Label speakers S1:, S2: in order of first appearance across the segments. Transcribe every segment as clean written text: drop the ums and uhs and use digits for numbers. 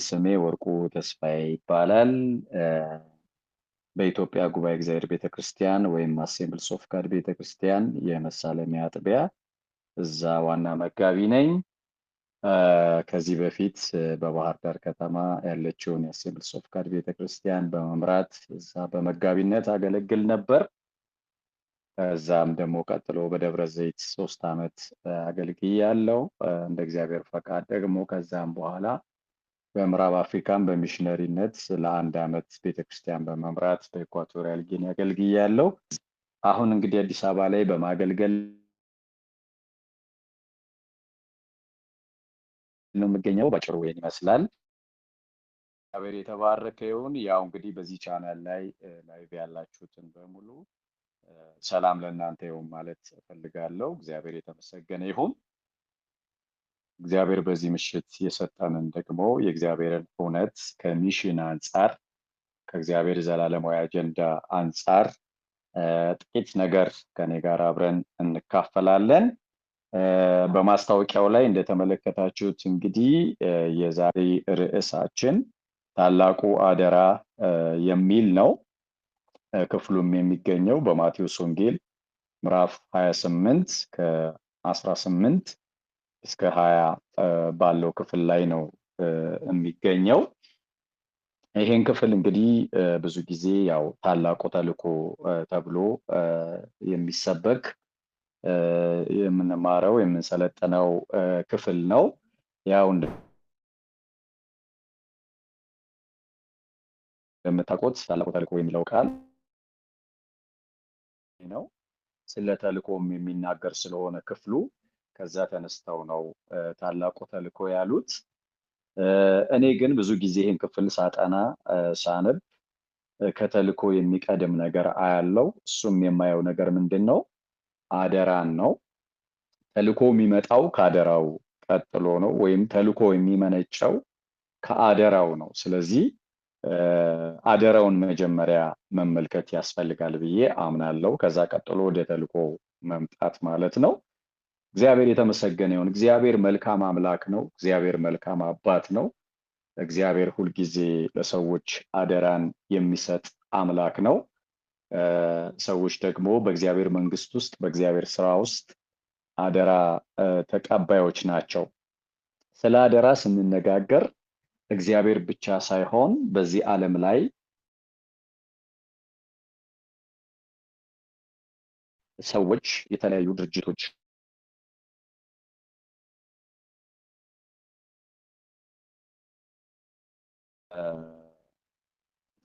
S1: ስሜ ወርቁ ተስፋዬ ይባላል። በኢትዮጵያ ጉባኤ እግዚአብሔር ቤተክርስቲያን ወይም Assemblies of God ቤተክርስቲያን የመሳለሚያ አጥቢያ እዛ ዋና መጋቢ ነኝ። ከዚህ በፊት በባህር ዳር ከተማ ያለችውን የ Assemblies of God ቤተክርስቲያን በመምራት እዛ በመጋቢነት አገለግል ነበር። ከዛም ደግሞ ቀጥሎ በደብረ ዘይት 3 ዓመት አገልግያለሁ። እንደ እግዚአብሔር ፈቃድ ደግሞ ከዛም በኋላ በምዕራብ አፍሪካም በሚሽነሪነት ለ1 ዓመት ቤተክርስቲያን በመምራት በኢኳቶሪያል ጊኒ አገልግያለሁ። አሁን እንግዲህ አዲስ አበባ ላይ በማገልገል ነው የምገኘው። ባጭሩ ይሄን ይመስላል። እግዚአብሔር የተባረከ ይሁን። ያው እንግዲህ በዚህ ቻናል ላይ live ያላችሁትን በሙሉ ሰላም ለእናንተ ይሁን ማለት እፈልጋለሁ። እግዚአብሔር የተመሰገነ ይሁን። እግዚአብሔር በዚህ ምሽት የሰጠንን ደግሞ የእግዚአብሔርን እውነት ከ mission አንጻር ከእግዚአብሔር ዘላለማዊ አጀንዳ አንጻር ጥቂት ነገር ከኔ ጋር አብረን እንካፈላለን። በማስታወቂያው ላይ እንደተመለከታችሁት እንግዲህ የዛሬ ርዕሳችን ታላቁ አደራ የሚል ነው። ክፍሉም የሚገኘው በማቴዎስ ወንጌል ምዕራፍ 28 ከ18 እስከ 20 ባለው ክፍል ላይ ነው የሚገኘው። ይሄን ክፍል እንግዲህ ብዙ ጊዜ ያው ታላቁ ተልእኮ ተብሎ የሚሰበክ የምንማረው የምንሰለጥነው ክፍል ነው። ያው እንደምታውቁት ታላቁ ተልእኮ የሚለው ቃል ነው። ስለ ተልእኮም የሚናገር ስለሆነ ክፍሉ ከዛ ተነስተው ነው ታላቁ ተልእኮ ያሉት። እኔ ግን ብዙ ጊዜ ይሄን ክፍል ሳጠና ሳነብ ከተልእኮ የሚቀድም ነገር አያለው። እሱም የማየው ነገር ምንድነው? አደራን ነው። ተልእኮ የሚመጣው ካደራው ቀጥሎ ነው፣ ወይም ተልእኮ የሚመነጨው ከአደራው ነው። ስለዚህ አደራውን መጀመሪያ መመልከት ያስፈልጋል ብዬ አምናለሁ። ከዛ ቀጥሎ ወደ ተልእኮ መምጣት ማለት ነው። እግዚአብሔር የተመሰገነ ይሁን። እግዚአብሔር መልካም አምላክ ነው። እግዚአብሔር መልካም አባት ነው። እግዚአብሔር ሁል ጊዜ ለሰዎች አደራን የሚሰጥ አምላክ ነው። ሰዎች ደግሞ በእግዚአብሔር መንግስት ውስጥ በእግዚአብሔር ስራ ውስጥ አደራ ተቀባዮች ናቸው። ስለ አደራ ስንነጋገር እግዚአብሔር ብቻ ሳይሆን በዚህ ዓለም ላይ ሰዎች፣ የተለያዩ ድርጅቶች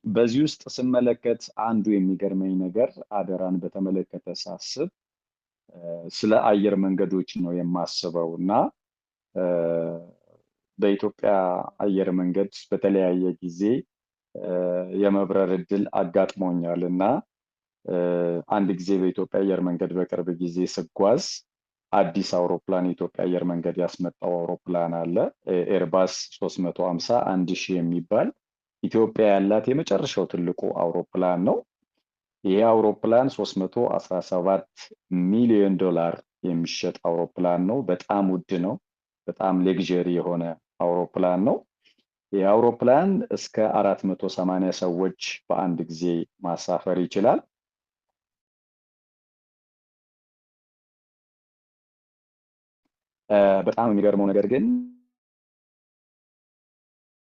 S1: በዚህ ውስጥ ስመለከት አንዱ የሚገርመኝ ነገር አደራን በተመለከተ ሳስብ ስለ አየር መንገዶች ነው የማስበው። እና በኢትዮጵያ አየር መንገድ በተለያየ ጊዜ የመብረር እድል አጋጥሞኛል። እና አንድ ጊዜ በኢትዮጵያ አየር መንገድ በቅርብ ጊዜ ስጓዝ አዲስ አውሮፕላን የኢትዮጵያ አየር መንገድ ያስመጣው አውሮፕላን አለ። ኤርባስ 350 1000 የሚባል ኢትዮጵያ ያላት የመጨረሻው ትልቁ አውሮፕላን ነው። ይሄ አውሮፕላን 317 ሚሊዮን ዶላር የሚሸጥ አውሮፕላን ነው። በጣም ውድ ነው። በጣም ሌግዠሪ የሆነ አውሮፕላን ነው። ይሄ አውሮፕላን እስከ 480 ሰዎች በአንድ ጊዜ ማሳፈር ይችላል። በጣም የሚገርመው ነገር ግን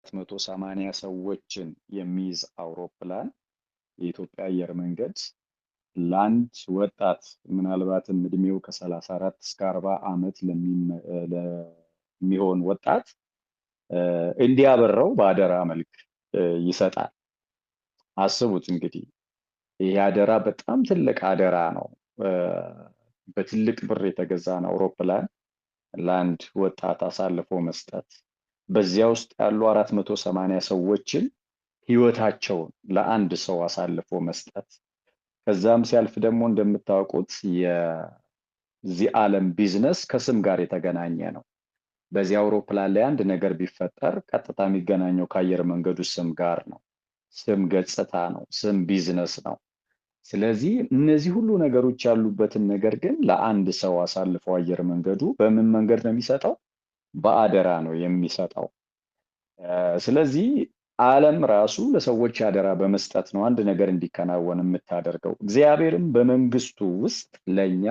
S1: 480 ሰዎችን የሚይዝ አውሮፕላን የኢትዮጵያ አየር መንገድ ለአንድ ወጣት ምናልባትም እድሜው ከ34 እስከ 40 ዓመት ለሚሆን ወጣት እንዲያበረው በአደራ መልክ ይሰጣል። አስቡት እንግዲህ ይሄ አደራ በጣም ትልቅ አደራ ነው። በትልቅ ብር የተገዛን አውሮፕላን ለአንድ ወጣት አሳልፎ መስጠት፣ በዚያ ውስጥ ያሉ 480 ሰዎችን ህይወታቸውን ለአንድ ሰው አሳልፎ መስጠት፣ ከዛም ሲያልፍ ደግሞ እንደምታውቁት የዚህ ዓለም ቢዝነስ ከስም ጋር የተገናኘ ነው። በዚህ አውሮፕላን ላይ አንድ ነገር ቢፈጠር ቀጥታ የሚገናኘው ከአየር መንገዱ ስም ጋር ነው። ስም ገጽታ ነው። ስም ቢዝነስ ነው። ስለዚህ እነዚህ ሁሉ ነገሮች ያሉበትን ነገር ግን ለአንድ ሰው አሳልፎ አየር መንገዱ በምን መንገድ ነው የሚሰጠው? በአደራ ነው የሚሰጠው። ስለዚህ ዓለም ራሱ ለሰዎች አደራ በመስጠት ነው አንድ ነገር እንዲከናወን የምታደርገው። እግዚአብሔርም በመንግስቱ ውስጥ ለኛ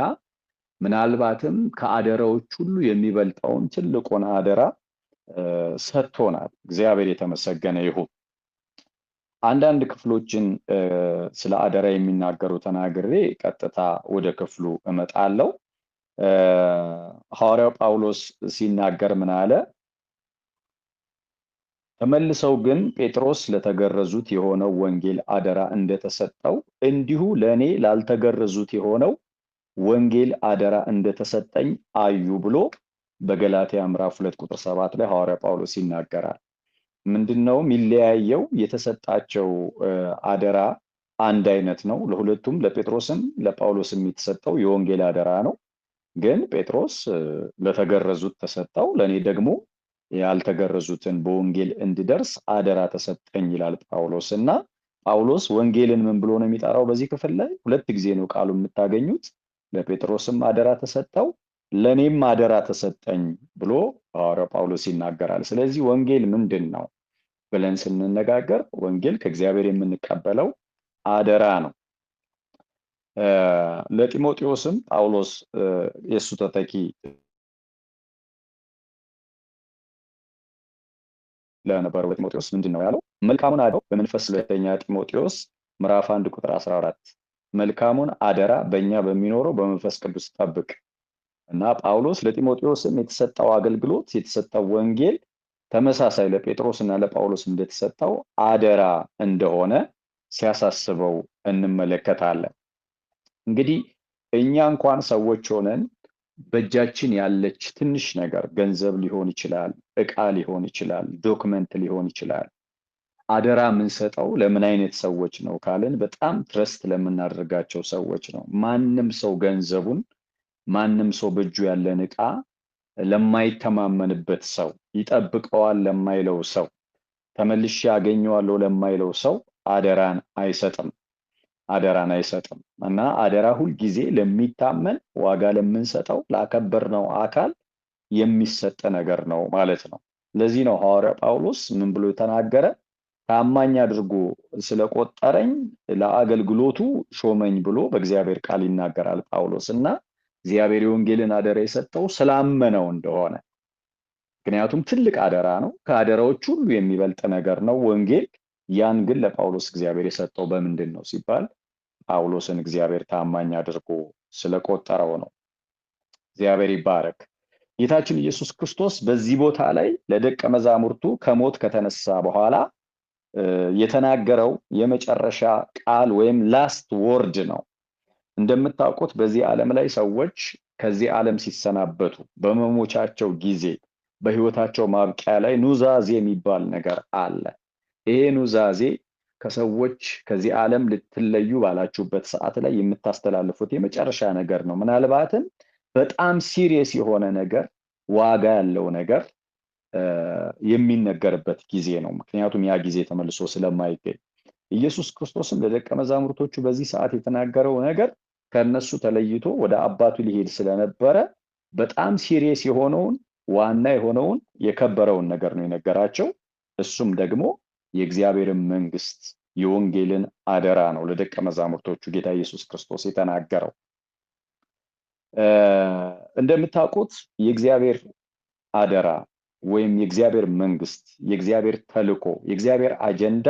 S1: ምናልባትም ከአደራዎች ሁሉ የሚበልጠውን ትልቁን አደራ ሰጥቶናል። እግዚአብሔር የተመሰገነ ይሁን። አንዳንድ ክፍሎችን ስለ አደራ የሚናገሩ ተናግሬ ቀጥታ ወደ ክፍሉ እመጣለሁ። ሐዋርያው ጳውሎስ ሲናገር ምን አለ? ተመልሰው ግን ጴጥሮስ ለተገረዙት የሆነው ወንጌል አደራ እንደተሰጠው እንዲሁ ለእኔ ላልተገረዙት የሆነው ወንጌል አደራ እንደተሰጠኝ አዩ ብሎ በገላትያ ምዕራፍ 2 ቁጥር 7 ላይ ሐዋርያ ጳውሎስ ይናገራል። ምንድነው የሚለያየው? የተሰጣቸው አደራ አንድ አይነት ነው። ለሁለቱም ለጴጥሮስም ለጳውሎስም የተሰጠው የወንጌል አደራ ነው። ግን ጴጥሮስ ለተገረዙት ተሰጠው፣ ለእኔ ደግሞ ያልተገረዙትን በወንጌል እንድደርስ አደራ ተሰጠኝ ይላል ጳውሎስ። እና ጳውሎስ ወንጌልን ምን ብሎ ነው የሚጠራው? በዚህ ክፍል ላይ ሁለት ጊዜ ነው ቃሉ የምታገኙት። ለጴጥሮስም አደራ ተሰጠው፣ ለእኔም አደራ ተሰጠኝ ብሎ ሐዋርያው ጳውሎስ ይናገራል። ስለዚህ ወንጌል ምንድን ነው ብለን ስንነጋገር ወንጌል ከእግዚአብሔር የምንቀበለው አደራ ነው። ለጢሞቴዎስም ጳውሎስ የእሱ ተተኪ ለነበረው ጢሞቴዎስ ምንድን ነው ያለው? መልካሙን አደራ በመንፈስ ሁለተኛ ጢሞቴዎስ ምዕራፍ 1 ቁጥር 14 መልካሙን አደራ በእኛ በሚኖረው በመንፈስ ቅዱስ ጠብቅ። እና ጳውሎስ ለጢሞቴዎስም የተሰጠው አገልግሎት የተሰጠው ወንጌል ተመሳሳይ ለጴጥሮስ እና ለጳውሎስ እንደተሰጠው አደራ እንደሆነ ሲያሳስበው እንመለከታለን። እንግዲህ እኛ እንኳን ሰዎች ሆነን በእጃችን ያለች ትንሽ ነገር ገንዘብ ሊሆን ይችላል፣ ዕቃ ሊሆን ይችላል፣ document ሊሆን ይችላል። አደራ የምንሰጠው ለምን አይነት ሰዎች ነው ካልን በጣም trust ለምናደርጋቸው ሰዎች ነው። ማንም ሰው ገንዘቡን፣ ማንም ሰው በእጁ ያለን ዕቃ ለማይተማመንበት ሰው፣ ይጠብቀዋል ለማይለው ሰው፣ ተመልሼ አገኘዋለሁ ለማይለው ሰው አደራን አይሰጥም። አደራን አይሰጥም። እና አደራ ሁል ጊዜ ለሚታመን፣ ዋጋ ለምንሰጠው፣ ላከበርነው አካል የሚሰጥ ነገር ነው ማለት ነው። ለዚህ ነው ሐዋርያ ጳውሎስ ምን ብሎ ተናገረ? ታማኝ አድርጎ ስለቆጠረኝ ለአገልግሎቱ ሾመኝ ብሎ በእግዚአብሔር ቃል ይናገራል ጳውሎስ። እና እግዚአብሔር የወንጌልን አደራ የሰጠው ስላመነው እንደሆነ፣ ምክንያቱም ትልቅ አደራ ነው፣ ከአደራዎች ሁሉ የሚበልጥ ነገር ነው ወንጌል። ያን ግን ለጳውሎስ እግዚአብሔር የሰጠው በምንድን ነው ሲባል ጳውሎስን እግዚአብሔር ታማኝ አድርጎ ስለቆጠረው ነው። እግዚአብሔር ይባረክ። ጌታችን ኢየሱስ ክርስቶስ በዚህ ቦታ ላይ ለደቀ መዛሙርቱ ከሞት ከተነሳ በኋላ የተናገረው የመጨረሻ ቃል ወይም last word ነው። እንደምታውቁት በዚህ ዓለም ላይ ሰዎች ከዚህ ዓለም ሲሰናበቱ በመሞቻቸው ጊዜ በህይወታቸው ማብቂያ ላይ ኑዛዜ የሚባል ነገር አለ። ይሄ ኑዛዜ ከሰዎች ከዚህ ዓለም ልትለዩ ባላችሁበት ሰዓት ላይ የምታስተላልፉት የመጨረሻ ነገር ነው። ምናልባትም በጣም serious የሆነ ነገር፣ ዋጋ ያለው ነገር የሚነገርበት ጊዜ ነው። ምክንያቱም ያ ጊዜ ተመልሶ ስለማይገኝ። ኢየሱስ ክርስቶስም ለደቀ መዛሙርቶቹ በዚህ ሰዓት የተናገረው ነገር ከነሱ ተለይቶ ወደ አባቱ ሊሄድ ስለነበረ በጣም serious የሆነውን፣ ዋና የሆነውን፣ የከበረውን ነገር ነው የነገራቸው። እሱም ደግሞ የእግዚአብሔርን መንግስት የወንጌልን አደራ ነው ለደቀ መዛሙርቶቹ ጌታ ኢየሱስ ክርስቶስ የተናገረው። እንደምታውቁት የእግዚአብሔር አደራ ወይም የእግዚአብሔር መንግስት፣ የእግዚአብሔር ተልኮ፣ የእግዚአብሔር አጀንዳ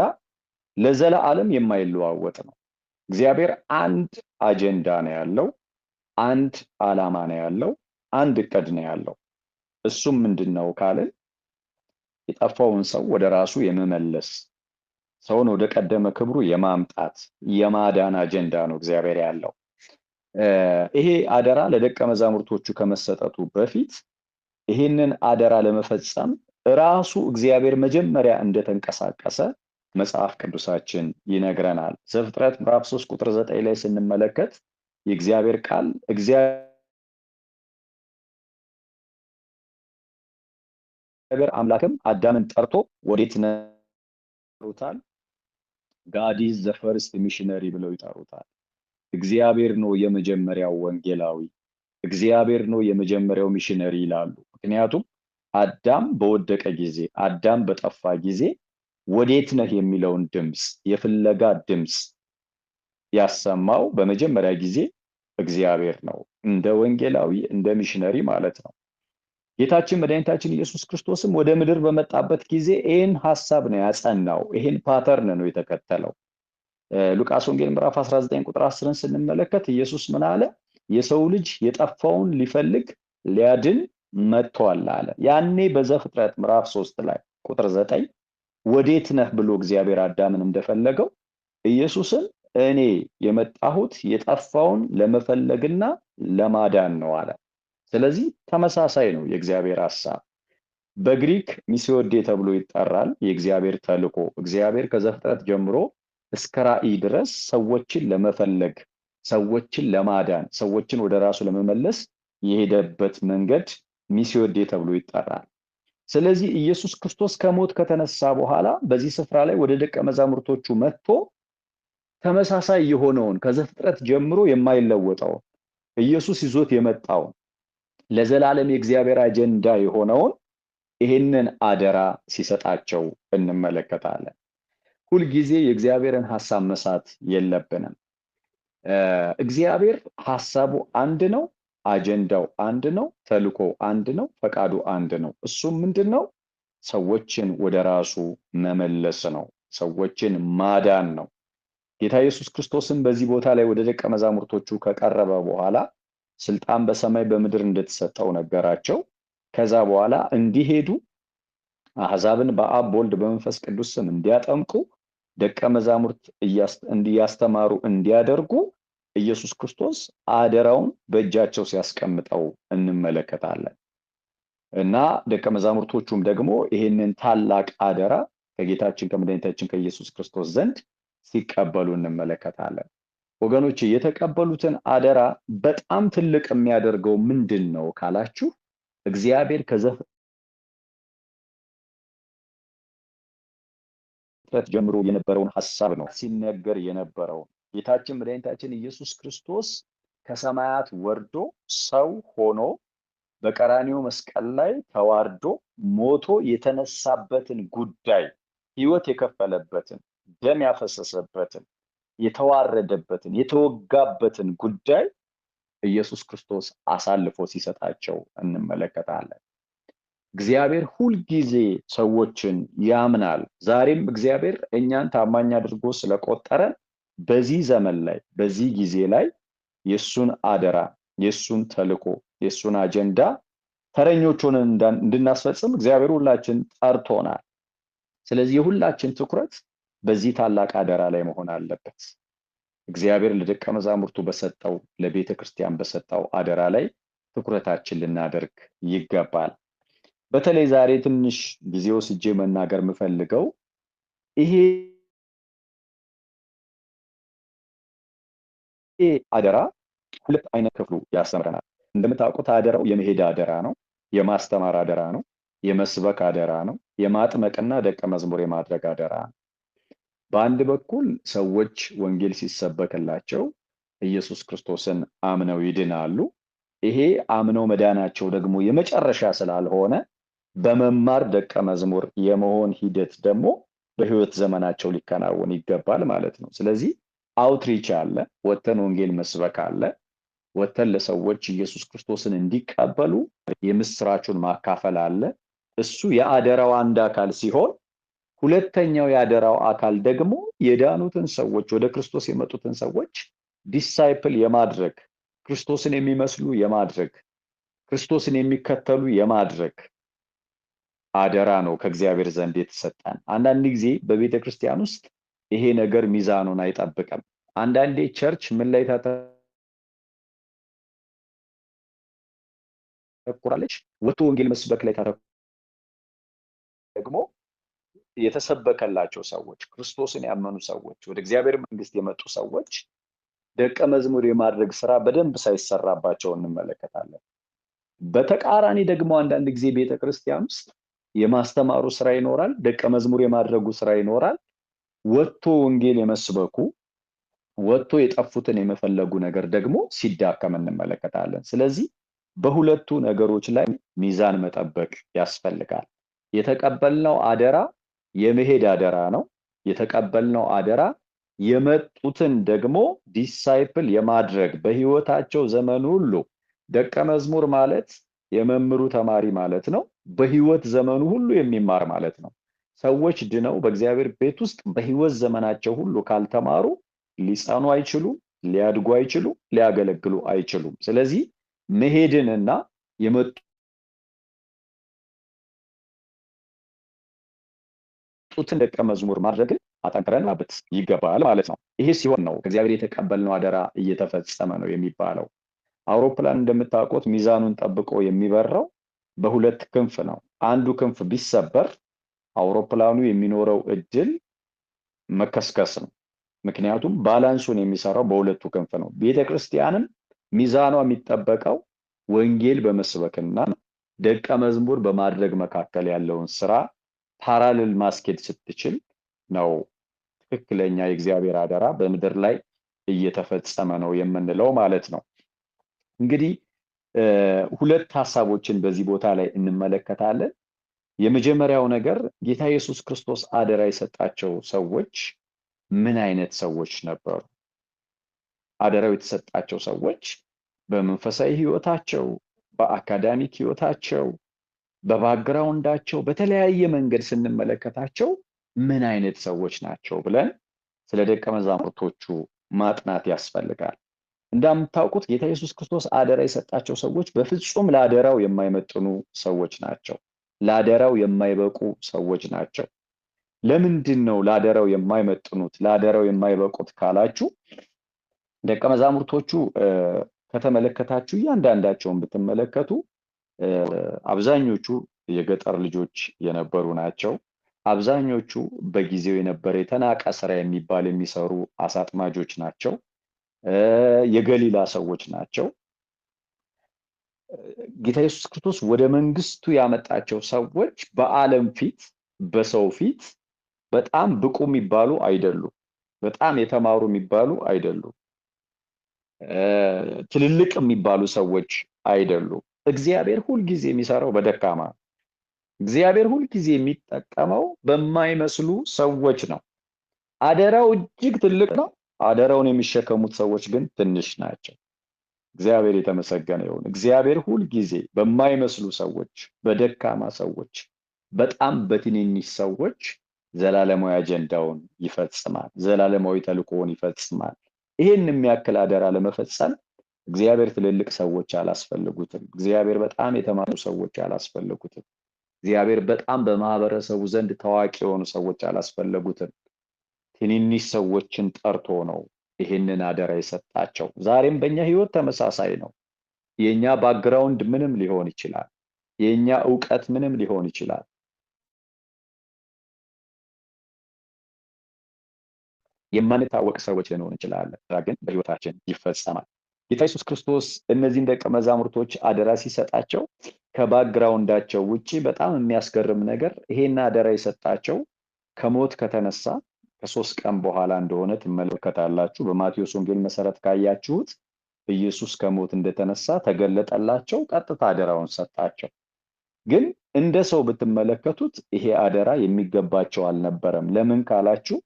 S1: ለዘላለም የማይለዋወጥ ነው። እግዚአብሔር አንድ አጀንዳ ነው ያለው፣ አንድ ዓላማ ነው ያለው፣ አንድ እቅድ ነው ያለው። እሱም ምንድነው ካልን የጠፋውን ሰው ወደ ራሱ የመመለስ፣ ሰውን ወደ ቀደመ ክብሩ የማምጣት፣ የማዳን አጀንዳ ነው እግዚአብሔር ያለው። ይሄ አደራ ለደቀ መዛሙርቶቹ ከመሰጠቱ በፊት ይሄንን አደራ ለመፈጸም ራሱ እግዚአብሔር መጀመሪያ እንደተንቀሳቀሰ መጽሐፍ ቅዱሳችን ይነግረናል። ዘፍጥረት ምዕራፍ 3 ቁጥር 9 ላይ ስንመለከት የእግዚአብሔር ቃል እግዚአብሔር አምላክም አዳምን ጠርቶ ወዴት ነህ ይጠሩታል? God is the first missionary ብለው ይጠሩታል። እግዚአብሔር ነው የመጀመሪያው ወንጌላዊ፣ እግዚአብሔር ነው የመጀመሪያው ሚሽነሪ ይላሉ። ምክንያቱም አዳም በወደቀ ጊዜ፣ አዳም በጠፋ ጊዜ ወዴት ነህ የሚለውን ድምፅ፣ የፍለጋ ድምፅ ያሰማው በመጀመሪያ ጊዜ እግዚአብሔር ነው። እንደ ወንጌላዊ፣ እንደ ሚሽነሪ ማለት ነው። ጌታችን መድኃኒታችን ኢየሱስ ክርስቶስም ወደ ምድር በመጣበት ጊዜ ይህን ሐሳብ ነው ያጸናው። ይህን pattern ነው የተከተለው። ሉቃስ ወንጌል ምዕራፍ 19 ቁጥር 10 ስንመለከት ኢየሱስ ምን አለ? የሰው ልጅ የጠፋውን ሊፈልግ ሊያድን መጥቷል አለ። ያኔ በዘፍጥረት ምዕራፍ 3 ላይ ቁጥር 9 ወዴት ነህ ብሎ እግዚአብሔር አዳምን እንደፈለገው ኢየሱስም እኔ የመጣሁት የጠፋውን ለመፈለግና ለማዳን ነው አለ። ስለዚህ ተመሳሳይ ነው የእግዚአብሔር ሐሳብ። በግሪክ missio Dei ተብሎ ይጠራል። የእግዚአብሔር ተልኮ፣ እግዚአብሔር ከዘፍጥረት ጀምሮ እስከ ራእይ ድረስ ሰዎችን ለመፈለግ፣ ሰዎችን ለማዳን፣ ሰዎችን ወደ ራሱ ለመመለስ የሄደበት መንገድ missio Dei ተብሎ ይጠራል። ስለዚህ ኢየሱስ ክርስቶስ ከሞት ከተነሳ በኋላ በዚህ ስፍራ ላይ ወደ ደቀ መዛሙርቶቹ መጥቶ ተመሳሳይ የሆነውን፣ ከዘፍጥረት ጀምሮ የማይለወጠውን፣ ኢየሱስ ይዞት የመጣውን፣ ለዘላለም የእግዚአብሔር አጀንዳ የሆነውን ይህንን አደራ ሲሰጣቸው እንመለከታለን። ሁልጊዜ የእግዚአብሔርን ሐሳብ መሳት የለብንም። እግዚአብሔር ሐሳቡ አንድ ነው፣ አጀንዳው አንድ ነው፣ ተልኮው አንድ ነው፣ ፈቃዱ አንድ ነው። እሱም ምንድነው? ሰዎችን ወደ ራሱ መመለስ ነው። ሰዎችን ማዳን ነው። ጌታ ኢየሱስ ክርስቶስም በዚህ ቦታ ላይ ወደ ደቀ መዛሙርቶቹ ከቀረበ በኋላ ስልጣን በሰማይ በምድር እንደተሰጠው ነገራቸው። ከዛ በኋላ እንዲሄዱ፣ አሕዛብን በአብ፣ በወልድ፣ በመንፈስ ቅዱስ ስም እንዲያጠምቁ፣ ደቀ መዛሙርት እንዲያስተማሩ እንዲያደርጉ ኢየሱስ ክርስቶስ አደራውን በእጃቸው ሲያስቀምጠው እንመለከታለን። እና ደቀ መዛሙርቶቹም ደግሞ ይሄንን ታላቅ አደራ ከጌታችን ከመድኃኒታችን ከኢየሱስ ክርስቶስ ዘንድ ሲቀበሉ እንመለከታለን። ወገኖች፣ የተቀበሉትን አደራ በጣም ትልቅ የሚያደርገው ምንድን ነው ካላችሁ፣ እግዚአብሔር ከዘፍጥረት ጀምሮ የነበረውን ሐሳብ ነው ሲነገር የነበረው። ጌታችን መድኃኒታችን ኢየሱስ ክርስቶስ ከሰማያት ወርዶ ሰው ሆኖ በቀራንዮ መስቀል ላይ ተዋርዶ ሞቶ የተነሳበትን ጉዳይ፣ ሕይወት የከፈለበትን፣ ደም ያፈሰሰበትን፣ የተዋረደበትን፣ የተወጋበትን ጉዳይ ኢየሱስ ክርስቶስ አሳልፎ ሲሰጣቸው እንመለከታለን። እግዚአብሔር ሁልጊዜ ሰዎችን ያምናል። ዛሬም እግዚአብሔር እኛን ታማኝ አድርጎ ስለቆጠረን በዚህ ዘመን ላይ፣ በዚህ ጊዜ ላይ የሱን አደራ፣ የሱን ተልኮ፣ የሱን አጀንዳ ተረኞች ሆነን እንድናስፈጽም እግዚአብሔር ሁላችን ጠርቶናል። ስለዚህ የሁላችን ትኩረት በዚህ ታላቅ አደራ ላይ መሆን አለበት። እግዚአብሔር ለደቀ መዛሙርቱ በሰጠው፣ ለቤተ ክርስቲያን በሰጠው አደራ ላይ ትኩረታችን ልናደርግ ይገባል። በተለይ ዛሬ ትንሽ ጊዜ ወስጄ መናገር የምፈልገው ይሄ አደራ ሁለት አይነት ክፍሉ ያስተምረናል። እንደምታውቁት አደራው የመሄድ አደራ ነው፣ የማስተማር አደራ ነው፣ የመስበክ አደራ ነው፣ የማጥመቅና ደቀ መዝሙር የማድረግ አደራ ነው። በአንድ በኩል ሰዎች ወንጌል ሲሰበክላቸው ኢየሱስ ክርስቶስን አምነው ይድናሉ። ይሄ አምነው መዳናቸው ደግሞ የመጨረሻ ስላልሆነ በመማር ደቀ መዝሙር የመሆን ሂደት ደግሞ በህይወት ዘመናቸው ሊከናወን ይገባል ማለት ነው። ስለዚህ outreach አለ፣ ወጥተን ወንጌል መስበክ አለ፣ ወጥተን ለሰዎች ኢየሱስ ክርስቶስን እንዲቀበሉ የምስራቹን ማካፈል አለ። እሱ የአደራው አንድ አካል ሲሆን፣ ሁለተኛው የአደራው አካል ደግሞ የዳኑትን ሰዎች፣ ወደ ክርስቶስ የመጡትን ሰዎች disciple የማድረግ፣ ክርስቶስን የሚመስሉ የማድረግ፣ ክርስቶስን የሚከተሉ የማድረግ አደራ ነው ከእግዚአብሔር ዘንድ የተሰጠን። አንዳንድ ጊዜ በቤተ ክርስቲያን ውስጥ ይሄ ነገር ሚዛኑን አይጠብቅም። አንዳንዴ church ምን ላይ ታተኩራለች? ወጥቶ ወንጌል መስበክ ላይ ታተኩ ደግሞ የተሰበከላቸው ሰዎች፣ ክርስቶስን ያመኑ ሰዎች፣ ወደ እግዚአብሔር መንግስት የመጡ ሰዎች ደቀ መዝሙር የማድረግ ስራ በደንብ ሳይሰራባቸው እንመለከታለን። በተቃራኒ ደግሞ አንዳንድ ጊዜ ቤተክርስቲያን ውስጥ የማስተማሩ ስራ ይኖራል፣ ደቀ መዝሙር የማድረጉ ስራ ይኖራል። ወጥቶ ወንጌል የመስበኩ፣ ወጥቶ የጠፉትን የመፈለጉ ነገር ደግሞ ሲዳከም እንመለከታለን። ስለዚህ በሁለቱ ነገሮች ላይ ሚዛን መጠበቅ ያስፈልጋል። የተቀበልነው አደራ የመሄድ አደራ ነው። የተቀበልነው አደራ የመጡትን ደግሞ disciple የማድረግ በህይወታቸው ዘመን ሁሉ ደቀ መዝሙር ማለት የመምህሩ ተማሪ ማለት ነው። በህይወት ዘመኑ ሁሉ የሚማር ማለት ነው። ሰዎች ድነው በእግዚአብሔር ቤት ውስጥ በህይወት ዘመናቸው ሁሉ ካልተማሩ ሊጸኑ አይችሉም፣ ሊያድጉ አይችሉም፣ ሊያገለግሉ አይችሉም። ስለዚህ መሄድንና የመጡትን ደቀ መዝሙር ማድረግን አጠንክረን ማበት ይገባል ማለት ነው። ይሄ ሲሆን ነው ከእግዚአብሔር የተቀበልነው አደራ እየተፈጸመ ነው የሚባለው። አውሮፕላን እንደምታውቁት ሚዛኑን ጠብቆ የሚበረው በሁለት ክንፍ ነው። አንዱ ክንፍ ቢሰበር አውሮፕላኑ የሚኖረው እድል መከስከስ ነው። ምክንያቱም balance ኡን የሚሰራው በሁለቱ ክንፍ ነው። ቤተክርስቲያንም ሚዛኗ የሚጠበቀው ወንጌል በመስበክና ደቀ መዝሙር በማድረግ መካከል ያለውን ስራ parallel ማስኬድ ስትችል ነው ትክክለኛ የእግዚአብሔር አደራ በምድር ላይ እየተፈጸመ ነው የምንለው ማለት ነው። እንግዲህ ሁለት ሐሳቦችን በዚህ ቦታ ላይ እንመለከታለን። የመጀመሪያው ነገር ጌታ ኢየሱስ ክርስቶስ አደራ የሰጣቸው ሰዎች ምን አይነት ሰዎች ነበሩ? አደራው የተሰጣቸው ሰዎች በመንፈሳዊ ህይወታቸው፣ በአካዳሚክ ህይወታቸው፣ በባክግራውንዳቸው በተለያየ መንገድ ስንመለከታቸው ምን አይነት ሰዎች ናቸው ብለን ስለ ደቀ መዛሙርቶቹ ማጥናት ያስፈልጋል። እንደምታውቁት ጌታ ኢየሱስ ክርስቶስ አደራ የሰጣቸው ሰዎች በፍጹም ለአደራው የማይመጥኑ ሰዎች ናቸው። ለአደራው የማይበቁ ሰዎች ናቸው። ለምንድን ነው ለአደራው የማይመጥኑት ለአደራው የማይበቁት ካላችሁ ደቀ መዛሙርቶቹ ከተመለከታችሁ እያንዳንዳቸውን ብትመለከቱ አብዛኞቹ የገጠር ልጆች የነበሩ ናቸው። አብዛኞቹ በጊዜው የነበረ የተናቀ ስራ የሚባል የሚሰሩ አሳ አጥማጆች ናቸው። የገሊላ ሰዎች ናቸው። ጌታ ኢየሱስ ክርስቶስ ወደ መንግስቱ ያመጣቸው ሰዎች በዓለም ፊት በሰው ፊት በጣም ብቁ የሚባሉ አይደሉም። በጣም የተማሩ የሚባሉ አይደሉም። ትልልቅ የሚባሉ ሰዎች አይደሉም። እግዚአብሔር ሁል ጊዜ የሚሰራው በደካማ፣ እግዚአብሔር ሁል ጊዜ የሚጠቀመው በማይመስሉ ሰዎች ነው። አደራው እጅግ ትልቅ ነው። አደራውን የሚሸከሙት ሰዎች ግን ትንሽ ናቸው። እግዚአብሔር የተመሰገነ ይሁን። እግዚአብሔር ሁል ጊዜ በማይመስሉ ሰዎች፣ በደካማ ሰዎች፣ በጣም በትንንሽ ሰዎች ዘላለማዊ አጀንዳውን ይፈጽማል። ዘላለማዊ ተልእኮውን ይፈጽማል። ይሄን የሚያክል አደራ ለመፈጸም እግዚአብሔር ትልልቅ ሰዎች አላስፈልጉትም። እግዚአብሔር በጣም የተማሩ ሰዎች አላስፈልጉትም። እግዚአብሔር በጣም በማህበረሰቡ ዘንድ ታዋቂ የሆኑ ሰዎች አላስፈልጉትም። ትንንሽ ሰዎችን ጠርቶ ነው ይሄንን አደራ የሰጣቸው። ዛሬም በእኛ ህይወት ተመሳሳይ ነው። የኛ background ምንም ሊሆን ይችላል። የኛ ዕውቀት ምንም ሊሆን ይችላል። የማንታወቅ ሰዎች ልንሆን እንችላለን፣ ግን በህይወታችን ይፈጸማል። ጌታ ኢየሱስ ክርስቶስ እነዚህን ደቀ መዛሙርቶች አደራ ሲሰጣቸው ከ background ኣቸው ውጪ በጣም የሚያስገርም ነገር ይሄን አደራ የሰጣቸው ከሞት ከተነሳ ከ3 ቀን በኋላ እንደሆነ ትመለከታላችሁ። በማቴዎስ ወንጌል መሰረት ካያችሁት ኢየሱስ ከሞት እንደተነሳ ተገለጠላቸው፣ ቀጥታ አደራውን ሰጣቸው። ግን እንደ ሰው ብትመለከቱት ይሄ አደራ የሚገባቸው አልነበረም። ለምን ካላችሁ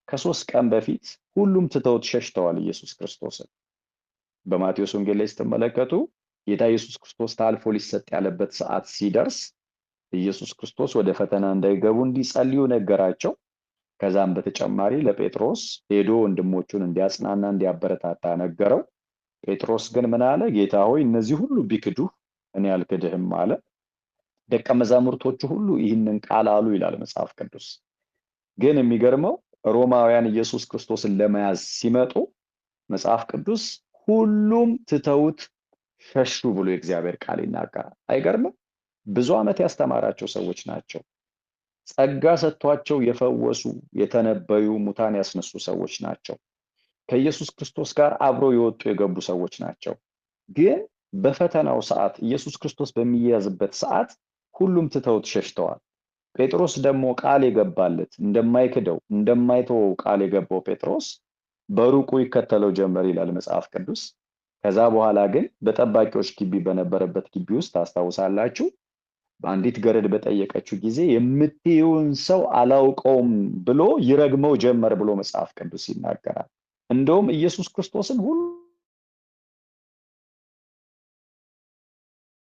S1: ከ3 ቀን በፊት ሁሉም ትተውት ሸሽተዋል ኢየሱስ ክርስቶስን። በማቴዎስ ወንጌል ላይ ስትመለከቱ ጌታ ኢየሱስ ክርስቶስ ታልፎ ሊሰጥ ያለበት ሰዓት ሲደርስ ኢየሱስ ክርስቶስ ወደ ፈተና እንዳይገቡ እንዲጸልዩ ነገራቸው። ከዛም በተጨማሪ ለጴጥሮስ ሄዶ ወንድሞቹን እንዲያጽናና እንዲያበረታታ ነገረው። ጴጥሮስ ግን ምን አለ? ጌታ ሆይ እነዚህ ሁሉ ቢክዱህ እኔ አልክድህም አለ። ደቀ መዛሙርቶቹ ሁሉ ይህንን ቃል አሉ ይላል መጽሐፍ ቅዱስ። ግን የሚገርመው ሮማውያን ኢየሱስ ክርስቶስን ለመያዝ ሲመጡ መጽሐፍ ቅዱስ ሁሉም ትተውት ሸሹ ብሎ የእግዚአብሔር ቃል ይናገራል። አይገርምም? ብዙ ዓመት ያስተማራቸው ሰዎች ናቸው። ጸጋ ሰጥቷቸው የፈወሱ፣ የተነበዩ፣ ሙታን ያስነሱ ሰዎች ናቸው። ከኢየሱስ ክርስቶስ ጋር አብረው የወጡ የገቡ ሰዎች ናቸው። ግን በፈተናው ሰዓት ኢየሱስ ክርስቶስ በሚያዝበት ሰዓት ሁሉም ትተውት ሸሽተዋል። ጴጥሮስ ደግሞ ቃል የገባለት እንደማይክደው እንደማይተወው ቃል የገባው ጴጥሮስ በሩቁ ይከተለው ጀመር ይላል መጽሐፍ ቅዱስ። ከዛ በኋላ ግን በጠባቂዎች ግቢ በነበረበት ግቢ ውስጥ ታስታውሳላችሁ፣ በአንዲት ገረድ በጠየቀችው ጊዜ የምትይውን ሰው አላውቀውም ብሎ ይረግመው ጀመር ብሎ መጽሐፍ ቅዱስ ይናገራል። እንደውም ኢየሱስ ክርስቶስን ሁሉ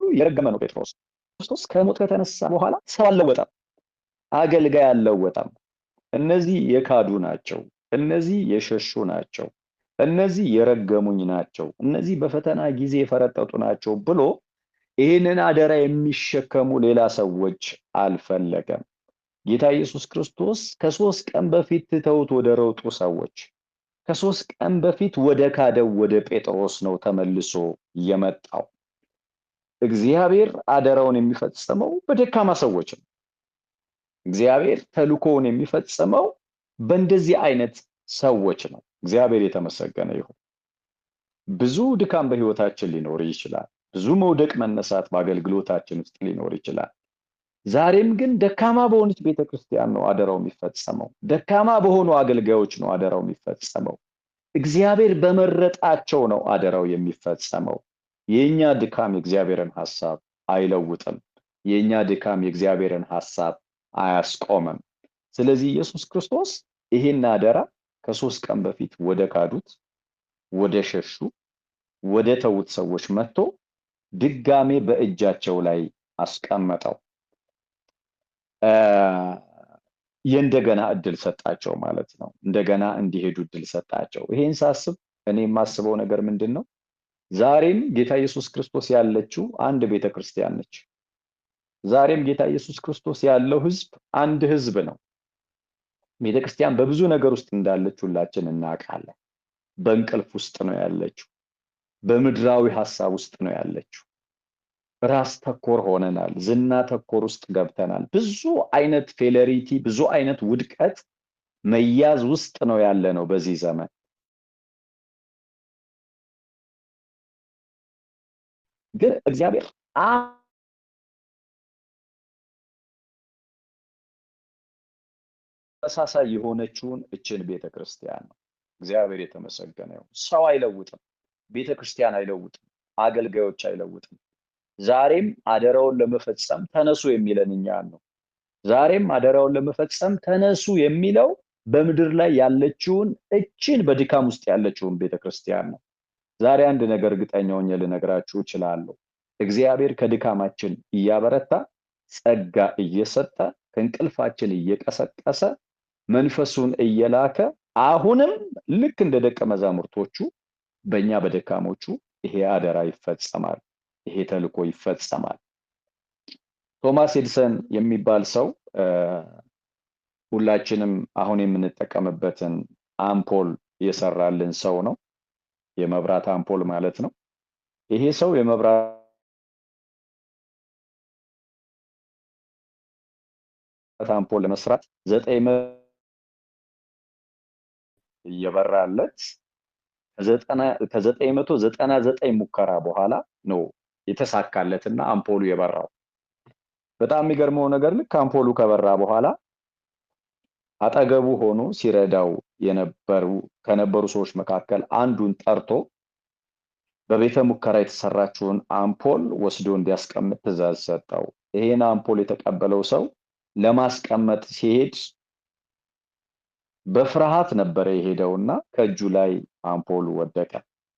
S1: የረገመ ነው ጴጥሮስ። ክርስቶስ ከሞት ከተነሳ በኋላ ሰው አልለወጠም፣ አገልጋይ አልለወጠም። እነዚህ የካዱ ናቸው፣ እነዚህ የሸሹ ናቸው፣ እነዚህ የረገሙኝ ናቸው፣ እነዚህ በፈተና ጊዜ የፈረጠጡ ናቸው ብሎ ይህንን አደራ የሚሸከሙ ሌላ ሰዎች አልፈለገም። ጌታ ኢየሱስ ክርስቶስ ከ3 ቀን በፊት ትተውት ወደ ሮጡ ሰዎች፣ ከ3 ቀን በፊት ወደ ካደው ወደ ጴጥሮስ ነው ተመልሶ የመጣው። እግዚአብሔር አደራውን የሚፈጽመው በደካማ ሰዎች ነው። እግዚአብሔር ተልኮውን የሚፈጽመው በእንደዚህ አይነት ሰዎች ነው። እግዚአብሔር የተመሰገነ ይሁን። ብዙ ድካም በህይወታችን ሊኖር ይችላል። ብዙ መውደቅ መነሳት በአገልግሎታችን ውስጥ ሊኖር ይችላል። ዛሬም ግን ደካማ በሆነች ቤተክርስቲያን ነው አደራው የሚፈጸመው። ደካማ በሆኑ አገልጋዮች ነው አደራው የሚፈጸመው። እግዚአብሔር በመረጣቸው ነው አደራው የሚፈጸመው። የኛ ድካም የእግዚአብሔርን ሐሳብ አይለውጥም። የኛ ድካም የእግዚአብሔርን ሐሳብ አያስቆምም። ስለዚህ ኢየሱስ ክርስቶስ ይሄን አደራ ከ3 ቀን በፊት ወደ ካዱት፣ ወደ ሸሹ፣ ወደ ተዉት ሰዎች መጥቶ ድጋሜ በእጃቸው ላይ አስቀመጠው። የእንደገና እድል ሰጣቸው ማለት ነው። እንደገና እንዲሄዱ እድል ሰጣቸው። ይሄን ሳስብ እኔ የማስበው ነገር ምንድነው? ዛሬም ጌታ ኢየሱስ ክርስቶስ ያለችው አንድ ቤተክርስቲያን ነች። ዛሬም ጌታ ኢየሱስ ክርስቶስ ያለው ህዝብ አንድ ህዝብ ነው። ቤተክርስቲያን በብዙ ነገር ውስጥ እንዳለች ሁላችን እናውቃለን። በእንቅልፍ ውስጥ ነው ያለችው። በምድራዊ ሐሳብ ውስጥ ነው ያለችው። ራስ ተኮር ሆነናል። ዝና ተኮር ውስጥ ገብተናል። ብዙ አይነት failure፣ ብዙ አይነት ውድቀት መያዝ ውስጥ ነው ያለነው በዚህ ዘመን። ግን እግዚአብሔር ተመሳሳይ የሆነችውን እችን ቤተክርስቲያን ነው። እግዚአብሔር የተመሰገነ ይሁን። ሰው አይለውጥም፣ ቤተክርስቲያን አይለውጥም፣ አገልጋዮች አይለውጥም። ዛሬም አደራውን ለመፈጸም ተነሱ የሚለን እኛን ነው። ዛሬም አደራውን ለመፈጸም ተነሱ የሚለው በምድር ላይ ያለችውን እችን በድካም ውስጥ ያለችውን ቤተክርስቲያን ነው። ዛሬ አንድ ነገር እርግጠኛ ሆኜ ልነግራችሁ እችላለሁ። እግዚአብሔር ከድካማችን እያበረታ ጸጋ እየሰጠ ከእንቅልፋችን እየቀሰቀሰ መንፈሱን እየላከ አሁንም ልክ እንደ ደቀ መዛሙርቶቹ በእኛ በደካሞቹ ይሄ አደራ ይፈጸማል፣ ይሄ ተልኮ ይፈጸማል። ቶማስ ኤዲሰን የሚባል ሰው ሁላችንም አሁን የምንጠቀምበትን አምፖል የሰራልን ሰው ነው። የመብራት አምፖል ማለት ነው። ይሄ ሰው የመብራት አምፖል ለመስራት 900 እየበራለት ከ999 ሙከራ በኋላ ነው የተሳካለትና አምፖሉ የበራው። በጣም የሚገርመው ነገር ልክ አምፖሉ ከበራ በኋላ አጠገቡ ሆኖ ሲረዳው ከነበሩ ሰዎች መካከል አንዱን ጠርቶ በቤተ ሙከራ የተሰራችውን አምፖል ወስዶ እንዲያስቀምጥ ትእዛዝ ሰጠው። ይሄን አምፖል የተቀበለው ሰው ለማስቀመጥ ሲሄድ በፍርሃት ነበር የሄደውና ከእጁ ላይ አምፖሉ ወደቀ፣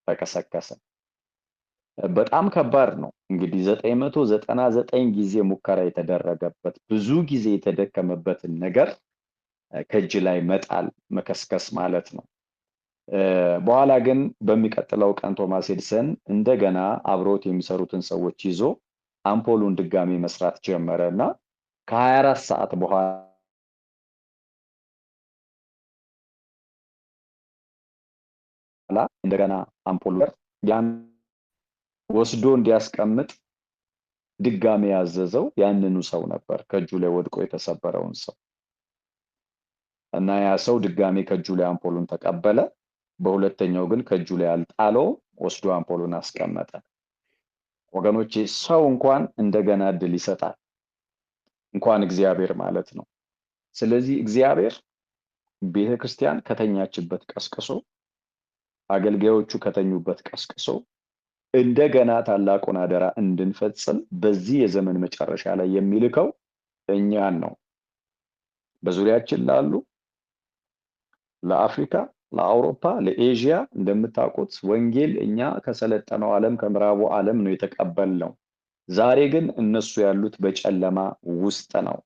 S1: ተከሰከሰ። በጣም ከባድ ነው እንግዲህ 999 ጊዜ ሙከራ የተደረገበት ብዙ ጊዜ የተደከመበትን ነገር ከእጅ ላይ መጣል መከስከስ ማለት ነው። በኋላ ግን በሚቀጥለው ቀን ቶማስ ኤዲሰን እንደገና አብሮት የሚሰሩትን ሰዎች ይዞ አምፖሉን ድጋሚ መስራት ጀመረና ከ24 ሰዓት በኋላ እንደገና አምፖሉ ያን ወስዶ እንዲያስቀምጥ ድጋሚ ያዘዘው ያንኑ ሰው ነበር፣ ከእጁ ላይ ወድቆ የተሰበረውን ሰው። እና ያ ሰው ድጋሚ ከእጁ ላይ አምፖሉን ተቀበለ። በሁለተኛው ግን ከእጁ ላይ አልጣለው፣ ወስዶ አምፖሉን አስቀመጠ። ወገኖቼ ሰው እንኳን እንደገና እድል ይሰጣል፣ እንኳን እግዚአብሔር ማለት ነው። ስለዚህ እግዚአብሔር ቤተክርስቲያን ከተኛችበት ቀስቅሶ፣ አገልጋዮቹ ከተኙበት ቀስቅሶ፣ እንደገና ታላቁን አደራ እንድንፈጽም በዚህ የዘመን መጨረሻ ላይ የሚልከው እኛን ነው። በዙሪያችን ላሉ ለአፍሪካ፣ ለአውሮፓ፣ ለኤዥያ እንደምታውቁት ወንጌል እኛ ከሰለጠነው ዓለም ከምዕራቡ ዓለም ነው የተቀበልነው። ዛሬ ግን እነሱ ያሉት በጨለማ ውስጥ ነው።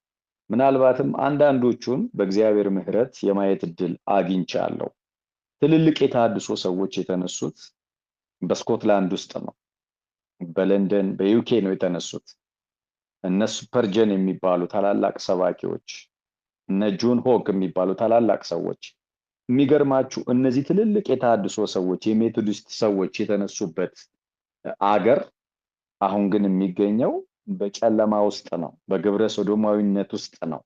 S1: ምናልባትም አንዳንዶቹን በእግዚአብሔር ምሕረት የማየት እድል አግኝቻለሁ። ትልልቅ የተሃድሶ ሰዎች የተነሱት በስኮትላንድ ውስጥ ነው። በለንደን በዩኬ ነው የተነሱት። እነ ስፐርጀን የሚባሉ ታላላቅ ሰባኪዎች፣ እነ ጆን ሆግ የሚባሉ ታላላቅ ሰዎች። የሚገርማችሁ እነዚህ ትልልቅ የተሃድሶ ሰዎች የሜቶዲስት ሰዎች የተነሱበት አገር አሁን ግን የሚገኘው በጨለማ ውስጥ ነው። በግብረ ሶዶማዊነት ውስጥ ነው።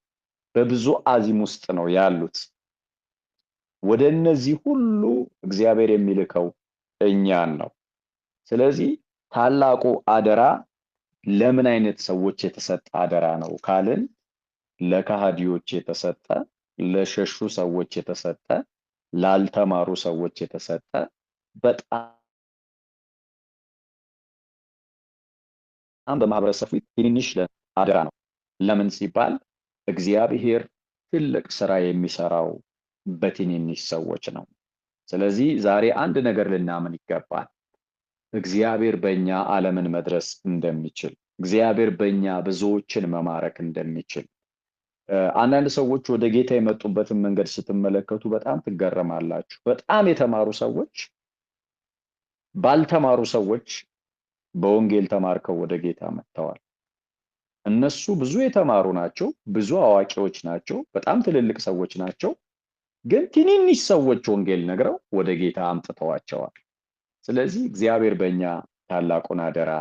S1: በብዙ አዚም ውስጥ ነው ያሉት። ወደ እነዚህ ሁሉ እግዚአብሔር የሚልከው እኛን ነው። ስለዚህ ታላቁ አደራ ለምን አይነት ሰዎች የተሰጠ አደራ ነው ካልን ለከሃዲዎች የተሰጠ፣ ለሸሹ ሰዎች የተሰጠ፣ ላልተማሩ ሰዎች የተሰጠ፣ በጣም በማህበረሰቡ ትንንሽ አደራ ነው። ለምን ሲባል እግዚአብሔር ትልቅ ስራ የሚሰራው በትንንሽ ሰዎች ነው። ስለዚህ ዛሬ አንድ ነገር ልናምን ይገባል። እግዚአብሔር በእኛ ዓለምን መድረስ እንደሚችል፣ እግዚአብሔር በእኛ ብዙዎችን መማረክ እንደሚችል። አንዳንድ ሰዎች ወደ ጌታ የመጡበትን መንገድ ስትመለከቱ በጣም ትገረማላችሁ። በጣም የተማሩ ሰዎች ባልተማሩ ሰዎች በወንጌል ተማርከው ወደ ጌታ መጥተዋል። እነሱ ብዙ የተማሩ ናቸው፣ ብዙ አዋቂዎች ናቸው፣ በጣም ትልልቅ ሰዎች ናቸው። ግን ትንንሽ ሰዎች ወንጌል ነግረው ወደ ጌታ አምጥተዋቸዋል። ስለዚህ እግዚአብሔር በእኛ ታላቁን አደራ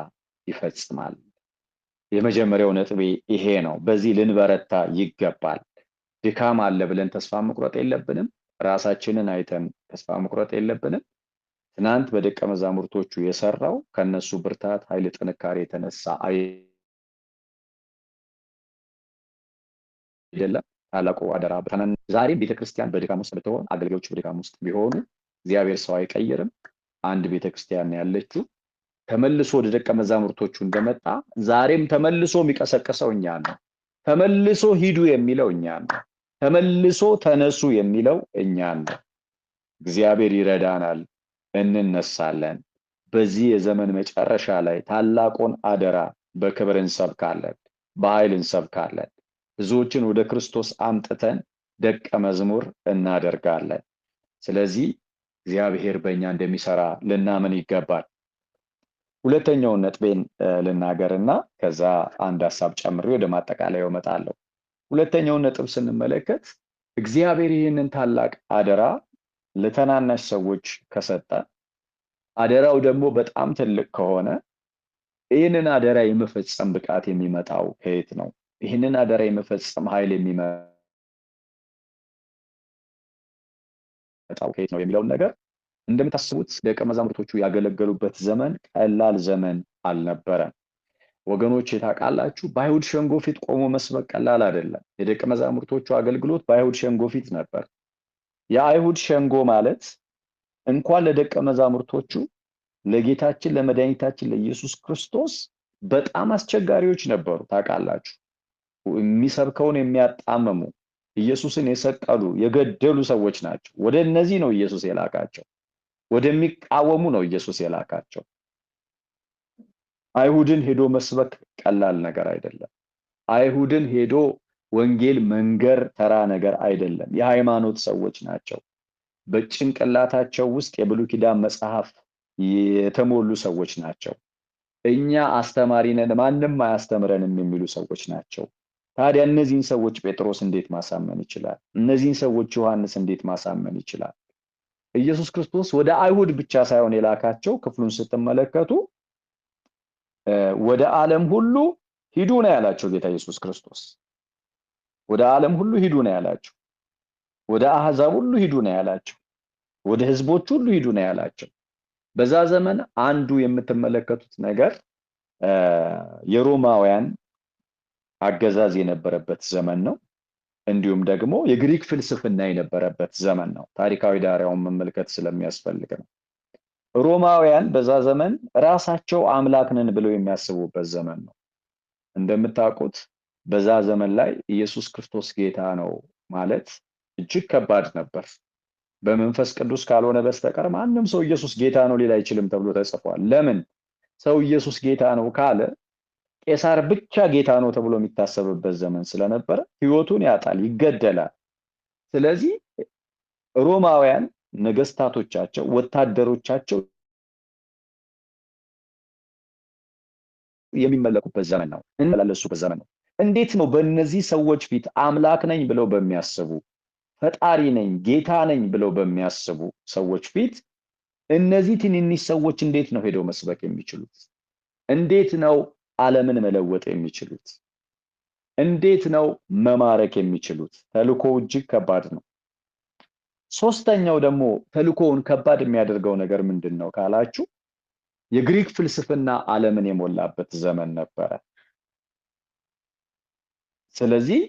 S1: ይፈጽማል። የመጀመሪያው ነጥቤ ይሄ ነው። በዚህ ልንበረታ ይገባል። ድካም አለ ብለን ተስፋ መቁረጥ የለብንም። ራሳችንን አይተን ተስፋ መቁረጥ የለብንም። ትናንት በደቀ መዛሙርቶቹ የሰራው ከነሱ ብርታት፣ ኃይል፣ ጥንካሬ የተነሳ አይደለም። ታላቁ አደራ ዛሬም ቤተክርስቲያን በድካም ውስጥ ብትሆን፣ አገልጋዮች በድካም ውስጥ ቢሆኑ እግዚአብሔር ሰው አይቀይርም። አንድ ቤተክርስቲያን ያለችው ተመልሶ ወደ ደቀ መዛሙርቶቹ እንደመጣ ዛሬም ተመልሶ የሚቀሰቅሰው እኛን ነው። ተመልሶ ሂዱ የሚለው እኛን ነው። ተመልሶ ተነሱ የሚለው እኛን ነው። እግዚአብሔር ይረዳናል፣ እንነሳለን። በዚህ የዘመን መጨረሻ ላይ ታላቁን አደራ በክብር እንሰብካለን፣ በኃይል እንሰብካለን። ብዙዎችን ወደ ክርስቶስ አምጥተን ደቀ መዝሙር እናደርጋለን። ስለዚህ እግዚአብሔር በእኛ እንደሚሰራ ልናምን ይገባል። ሁለተኛውን ነጥቤን ልናገርና ከዛ አንድ ሐሳብ ጨምሬ ወደ ማጠቃለያው እመጣለሁ። ሁለተኛውን ነጥብ ስንመለከት እግዚአብሔር ይህንን ታላቅ አደራ ለተናናሽ ሰዎች ከሰጠ፣ አደራው ደግሞ በጣም ትልቅ ከሆነ ይህንን አደራ የመፈጸም ብቃት የሚመጣው ከየት ነው? ይህንን አደራ የመፈጸም ኃይል የሚመጣው ከየት ነው የሚለውን ነገር እንደምታስቡት ደቀ መዛሙርቶቹ ያገለገሉበት ዘመን ቀላል ዘመን አልነበረም። ወገኖች ታውቃላችሁ፣ በአይሁድ ሸንጎ ፊት ቆሞ መስበክ ቀላል አይደለም። የደቀ መዛሙርቶቹ አገልግሎት በአይሁድ ሸንጎ ፊት ነበር። የአይሁድ ሸንጎ ማለት እንኳን ለደቀ መዛሙርቶቹ ለጌታችን ለመድኃኒታችን ለኢየሱስ ክርስቶስ በጣም አስቸጋሪዎች ነበሩ። ታውቃላችሁ፣ የሚሰብከውን የሚያጣምሙ፣ ኢየሱስን የሰቀሉ የገደሉ ሰዎች ናቸው። ወደ እነዚህ ነው ኢየሱስ የላካቸው። ወደሚቃወሙ ነው ኢየሱስ የላካቸው። አይሁድን ሄዶ መስበክ ቀላል ነገር አይደለም። አይሁድን ሄዶ ወንጌል መንገር ተራ ነገር አይደለም። የሃይማኖት ሰዎች ናቸው። በጭንቅላታቸው ውስጥ የብሉይ ኪዳን መጽሐፍ የተሞሉ ሰዎች ናቸው። እኛ አስተማሪ ነን፣ ማንም አያስተምረንም የሚሉ ሰዎች ናቸው። ታዲያ እነዚህን ሰዎች ጴጥሮስ እንዴት ማሳመን ይችላል? እነዚህን ሰዎች ዮሐንስ እንዴት ማሳመን ይችላል? ኢየሱስ ክርስቶስ ወደ አይሁድ ብቻ ሳይሆን የላካቸው፣ ክፍሉን ስትመለከቱ ወደ ዓለም ሁሉ ሂዱ ነው ያላቸው ጌታ ኢየሱስ ክርስቶስ። ወደ ዓለም ሁሉ ሂዱ ነው ያላቸው። ወደ አሕዛብ ሁሉ ሂዱ ነው ያላቸው። ወደ ህዝቦች ሁሉ ሂዱ ነው ያላቸው። በዛ ዘመን አንዱ የምትመለከቱት ነገር የሮማውያን አገዛዝ የነበረበት ዘመን ነው። እንዲሁም ደግሞ የግሪክ ፍልስፍና የነበረበት ዘመን ነው። ታሪካዊ ዳራውን መመልከት ስለሚያስፈልግ ነው። ሮማውያን በዛ ዘመን ራሳቸው አምላክ ነን ብለው የሚያስቡበት ዘመን ነው። እንደምታውቁት በዛ ዘመን ላይ ኢየሱስ ክርስቶስ ጌታ ነው ማለት እጅግ ከባድ ነበር። በመንፈስ ቅዱስ ካልሆነ በስተቀር ማንም ሰው ኢየሱስ ጌታ ነው ሊል አይችልም ተብሎ ተጽፏል። ለምን? ሰው ኢየሱስ ጌታ ነው ካለ ቄሳር ብቻ ጌታ ነው ተብሎ የሚታሰብበት ዘመን ስለነበረ ሕይወቱን ያጣል፣ ይገደላል። ስለዚህ ሮማውያን ነገስታቶቻቸው፣ ወታደሮቻቸው የሚመለኩበት ዘመን ነው፣ እንመላለሱበት ዘመን ነው። እንዴት ነው በእነዚህ ሰዎች ፊት አምላክ ነኝ ብለው በሚያስቡ፣ ፈጣሪ ነኝ፣ ጌታ ነኝ ብለው በሚያስቡ ሰዎች ፊት እነዚህ ትንንሽ ሰዎች እንዴት ነው ሄደው መስበክ የሚችሉት? እንዴት ነው ዓለምን መለወጥ የሚችሉት? እንዴት ነው መማረክ የሚችሉት? ተልእኮው እጅግ ከባድ ነው። ሶስተኛው ደግሞ ተልእኮውን ከባድ የሚያደርገው ነገር ምንድን ነው ካላችሁ፣ የግሪክ ፍልስፍና ዓለምን የሞላበት ዘመን ነበረ። ስለዚህ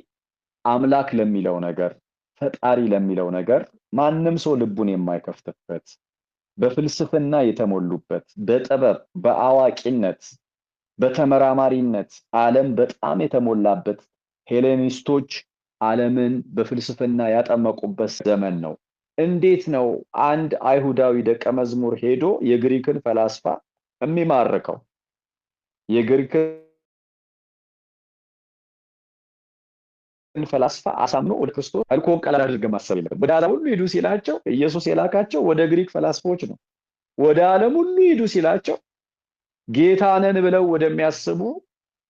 S1: አምላክ ለሚለው ነገር፣ ፈጣሪ ለሚለው ነገር ማንም ሰው ልቡን የማይከፍትበት፣ በፍልስፍና የተሞሉበት፣ በጥበብ፣ በአዋቂነት፣ በተመራማሪነት ዓለም በጣም የተሞላበት፣ ሄሌኒስቶች ዓለምን በፍልስፍና ያጠመቁበት ዘመን ነው። እንዴት ነው አንድ አይሁዳዊ ደቀ መዝሙር ሄዶ የግሪክን ፈላስፋ የሚማርከው? የግሪክን ፈላስፋ አሳምኖ ወደ ክርስቶስ ተልእኮውን ቀላል አድርገን ማሰብ የለብንም። ወደ ዓለም ሁሉ ሂዱ ሲላቸው ኢየሱስ የላካቸው ወደ ግሪክ ፈላስፎች ነው። ወደ ዓለም ሁሉ ሂዱ ሲላቸው ጌታ ነን ብለው ወደሚያስቡ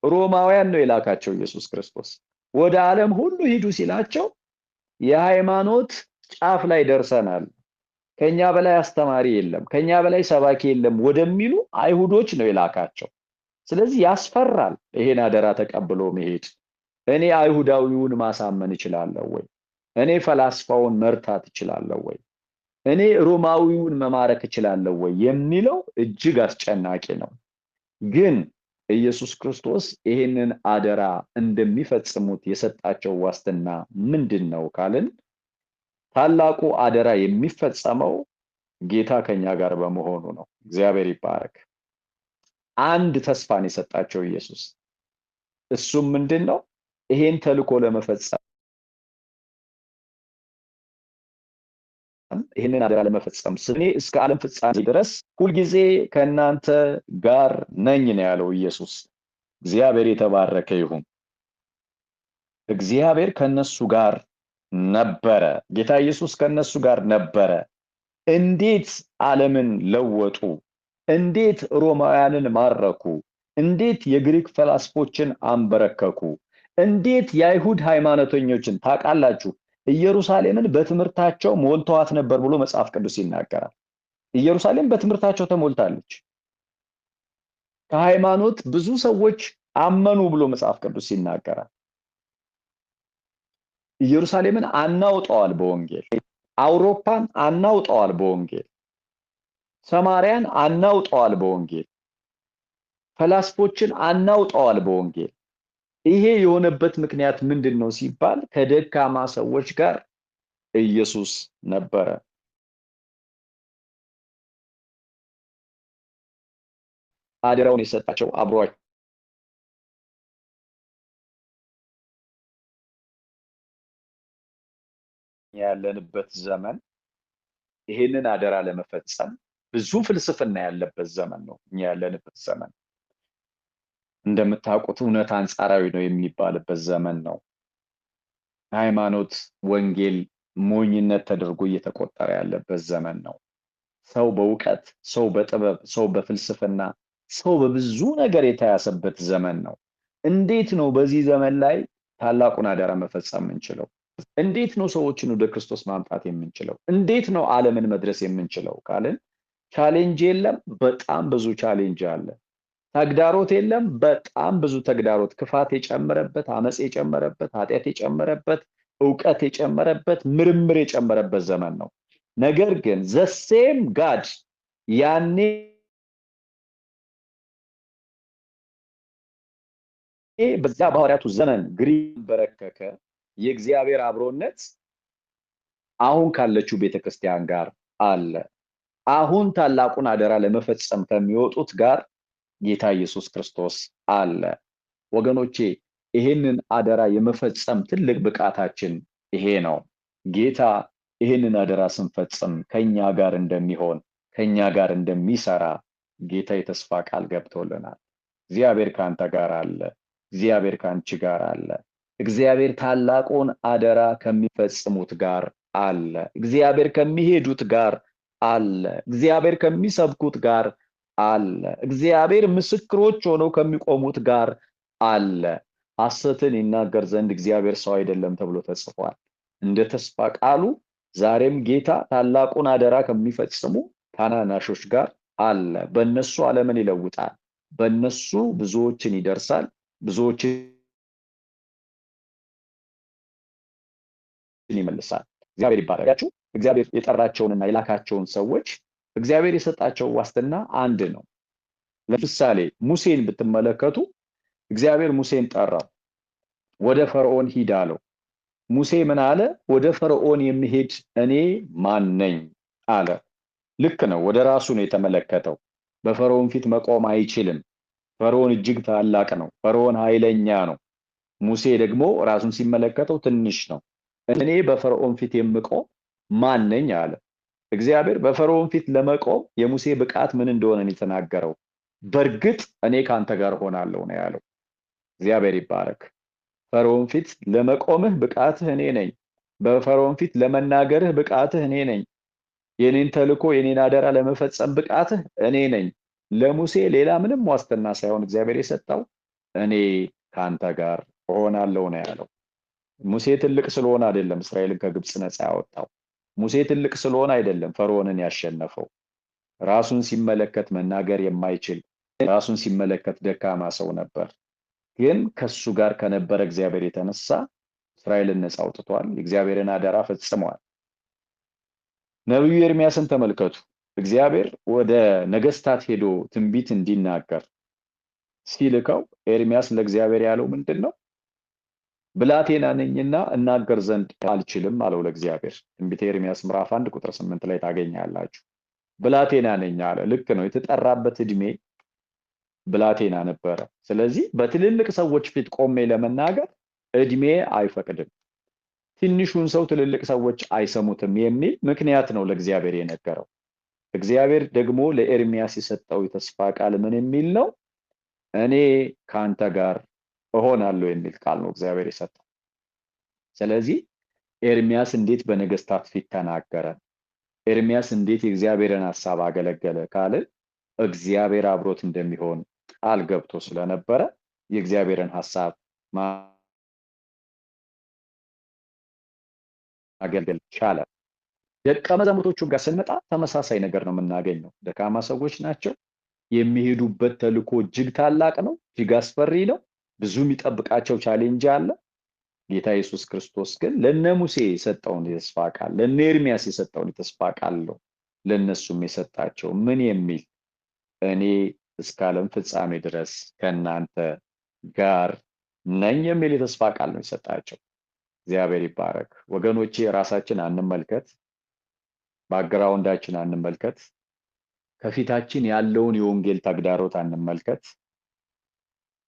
S1: ሮማውያን ነው የላካቸው ኢየሱስ ክርስቶስ። ወደ ዓለም ሁሉ ሂዱ ሲላቸው የሃይማኖት ጫፍ ላይ ደርሰናል፣ ከኛ በላይ አስተማሪ የለም፣ ከኛ በላይ ሰባኪ የለም ወደሚሉ አይሁዶች ነው የላካቸው። ስለዚህ ያስፈራል ይሄን አደራ ተቀብሎ መሄድ። እኔ አይሁዳዊውን ማሳመን እችላለሁ ወይ? እኔ ፈላስፋውን መርታት እችላለሁ ወይ? እኔ ሮማዊውን መማረክ እችላለሁ ወይ የሚለው እጅግ አስጨናቂ ነው። ግን ኢየሱስ ክርስቶስ ይሄንን አደራ እንደሚፈጽሙት የሰጣቸው ዋስትና ምንድን ነው ካልን፣ ታላቁ አደራ የሚፈጸመው ጌታ ከኛ ጋር በመሆኑ ነው። እግዚአብሔር ይባረክ። አንድ ተስፋን የሰጣቸው ኢየሱስ፣ እሱም ምንድን ነው? ይሄን ተልእኮ ለመፈጸም፣ ይህንን አደራ ለመፈጸም እኔ እስከ ዓለም ፍጻሜ ድረስ ሁልጊዜ ከእናንተ ጋር ነኝ ነው ያለው ኢየሱስ። እግዚአብሔር የተባረከ ይሁን። እግዚአብሔር ከነሱ ጋር ነበረ። ጌታ ኢየሱስ ከነሱ ጋር ነበረ። እንዴት ዓለምን ለወጡ? እንዴት ሮማውያንን ማረኩ? እንዴት የግሪክ ፈላስፎችን አንበረከኩ? እንዴት የአይሁድ ሃይማኖተኞችን፣ ታውቃላችሁ፣ ኢየሩሳሌምን በትምህርታቸው ሞልተዋት ነበር ብሎ መጽሐፍ ቅዱስ ይናገራል። ኢየሩሳሌም በትምህርታቸው ተሞልታለች። ከሃይማኖት ብዙ ሰዎች አመኑ ብሎ መጽሐፍ ቅዱስ ይናገራል። ኢየሩሳሌምን አናውጠዋል በወንጌል፣ አውሮፓን አናውጠዋል በወንጌል፣ ሰማርያን አናውጠዋል በወንጌል፣ ፈላስፎችን አናውጠዋል በወንጌል። ይሄ የሆነበት ምክንያት ምንድን ነው ሲባል ከደካማ ሰዎች ጋር ኢየሱስ ነበረ። አደራውን የሰጣቸው አብሯቸው ያለንበት ዘመን ይሄንን አደራ ለመፈጸም ብዙ ፍልስፍና ያለበት ዘመን ነው። እኛ ያለንበት ዘመን እንደምታውቁት እውነት አንጻራዊ ነው የሚባልበት ዘመን ነው። ሃይማኖት፣ ወንጌል ሞኝነት ተደርጎ እየተቆጠረ ያለበት ዘመን ነው። ሰው በእውቀት፣ ሰው በጥበብ፣ ሰው በፍልስፍና፣ ሰው በብዙ ነገር የተያሰበት ዘመን ነው። እንዴት ነው በዚህ ዘመን ላይ ታላቁን አደራ መፈጸም የምንችለው? እንዴት ነው ሰዎችን ወደ ክርስቶስ ማምጣት የምንችለው? እንዴት ነው ዓለምን መድረስ የምንችለው ካልን challenge የለም? በጣም ብዙ challenge አለ። ተግዳሮት የለም? በጣም ብዙ ተግዳሮት፣ ክፋት የጨመረበት፣ አመፅ የጨመረበት፣ ኃጢአት የጨመረበት፣ እውቀት የጨመረበት፣ ምርምር የጨመረበት ዘመን ነው። ነገር ግን the same God ያኔ በዛ በሐዋርያቱ ዘመን ግሪክ በረከከ የእግዚአብሔር አብሮነት አሁን ካለችው ቤተክርስቲያን ጋር አለ። አሁን ታላቁን አደራ ለመፈጸም ከሚወጡት ጋር ጌታ ኢየሱስ ክርስቶስ አለ። ወገኖቼ ይሄንን አደራ የመፈጸም ትልቅ ብቃታችን ይሄ ነው። ጌታ ይሄንን አደራ ስንፈጽም ከኛ ጋር እንደሚሆን፣ ከኛ ጋር እንደሚሰራ ጌታ የተስፋ ቃል ገብቶልናል። እግዚአብሔር ካንተ ጋር አለ። እግዚአብሔር ካንቺ ጋር አለ። እግዚአብሔር ታላቁን አደራ ከሚፈጽሙት ጋር አለ። እግዚአብሔር ከሚሄዱት ጋር አለ። እግዚአብሔር ከሚሰብኩት ጋር አለ። እግዚአብሔር ምስክሮች ሆነው ከሚቆሙት ጋር አለ። ሐሰትን ይናገር ዘንድ እግዚአብሔር ሰው አይደለም ተብሎ ተጽፏል። እንደ ተስፋ ቃሉ ዛሬም ጌታ ታላቁን አደራ ከሚፈጽሙ ታናናሾች ጋር አለ። በእነሱ ዓለምን ይለውጣል። በእነሱ ብዙዎችን ይደርሳል፣ ብዙዎችን ይመልሳል። እግዚአብሔር ይባረካችሁ። እግዚአብሔር የጠራቸውንና የላካቸውን ሰዎች እግዚአብሔር የሰጣቸው ዋስትና አንድ ነው። ለምሳሌ ሙሴን ብትመለከቱ እግዚአብሔር ሙሴን ጠራው፣ ወደ ፈርዖን ሂድ አለው። ሙሴ ምን አለ? ወደ ፈርዖን የሚሄድ እኔ ማን ነኝ አለ። ልክ ነው፣ ወደ ራሱ ነው የተመለከተው። በፈርዖን ፊት መቆም አይችልም። ፈርዖን እጅግ ታላቅ ነው። ፈርዖን ኃይለኛ ነው። ሙሴ ደግሞ ራሱን ሲመለከተው ትንሽ ነው። እኔ በፈርዖን ፊት የምቆም ማን ነኝ አለ። እግዚአብሔር በፈርዖን ፊት ለመቆም የሙሴ ብቃት ምን እንደሆነ ነው የተናገረው። በእርግጥ እኔ ካንተ ጋር ሆናለሁ ነው ያለው። እግዚአብሔር ይባረክ። ፈርዖን ፊት ለመቆምህ ብቃትህ እኔ ነኝ። በፈርዖን ፊት ለመናገርህ ብቃትህ እኔ ነኝ። የኔን ተልኮ የኔን አደራ ለመፈጸም ብቃትህ እኔ ነኝ። ለሙሴ ሌላ ምንም ዋስትና ሳይሆን እግዚአብሔር የሰጠው እኔ ካንተ ጋር እሆናለሁ ነው ያለው። ሙሴ ትልቅ ስለሆነ አይደለም እስራኤልን ከግብጽ ነፃ ያወጣው። ሙሴ ትልቅ ስለሆነ አይደለም ፈርዖንን ያሸነፈው። ራሱን ሲመለከት መናገር የማይችል፣ ራሱን ሲመለከት ደካማ ሰው ነበር። ግን ከሱ ጋር ከነበረ እግዚአብሔር የተነሳ እስራኤልን ነፃ አውጥቷል። የእግዚአብሔርን አደራ ፈጽሟል። ነብዩ ኤርሚያስን ተመልከቱ። እግዚአብሔር ወደ ነገስታት ሄዶ ትንቢት እንዲናገር ሲልከው ኤርሚያስ ለእግዚአብሔር ያለው ምንድነው? ብላቴና ነኝና እናገር ዘንድ አልችልም አለው ለእግዚአብሔር። ትንቢተ ኤርሚያስ ምዕራፍ 1 ቁጥር 8 ላይ ታገኛላችሁ። ብላቴና ነኝ አለ። ልክ ነው፣ የተጠራበት እድሜ ብላቴና ነበረ። ስለዚህ በትልልቅ ሰዎች ፊት ቆሜ ለመናገር እድሜ አይፈቅድም። ትንሹን ሰው ትልልቅ ሰዎች አይሰሙትም የሚል ምክንያት ነው ለእግዚአብሔር የነገረው። እግዚአብሔር ደግሞ ለኤርሚያስ የሰጠው የተስፋ ቃል ምን የሚል ነው? እኔ ካንተ ጋር እሆናለሁ የሚል ቃል ነው እግዚአብሔር የሰጠው። ስለዚህ ኤርሚያስ እንዴት በነገስታት ፊት ተናገረ? ኤርሚያስ እንዴት የእግዚአብሔርን ሐሳብ አገለገለ ካልን እግዚአብሔር አብሮት እንደሚሆን ቃል ገብቶ ስለነበረ የእግዚአብሔርን ሐሳብ ማገልገል ቻለ። ደቀ መዛሙርቶቹ ጋር ስንመጣ ተመሳሳይ ነገር ነው የምናገኘው። ደካማ ሰዎች ናቸው። የሚሄዱበት ተልእኮ እጅግ ታላቅ ነው፣ እጅግ አስፈሪ ነው። ብዙ የሚጠብቃቸው challenge አለ። ጌታ ኢየሱስ ክርስቶስ ግን ለነ ሙሴ የሰጠውን የተስፋ ቃል፣ ለነ ኤርሚያስ የሰጠውን የተስፋ ቃል ነው ለነሱም የሰጣቸው። ምን የሚል? እኔ እስከ ዓለም ፍጻሜ ድረስ ከእናንተ ጋር ነኝ የሚል የተስፋ ቃል ነው የሰጣቸው። እግዚአብሔር ይባረክ። ወገኖቼ ራሳችን አንመልከት፣ background ኣችን አንመልከት፣ ከፊታችን ያለውን የወንጌል ተግዳሮት አንመልከት።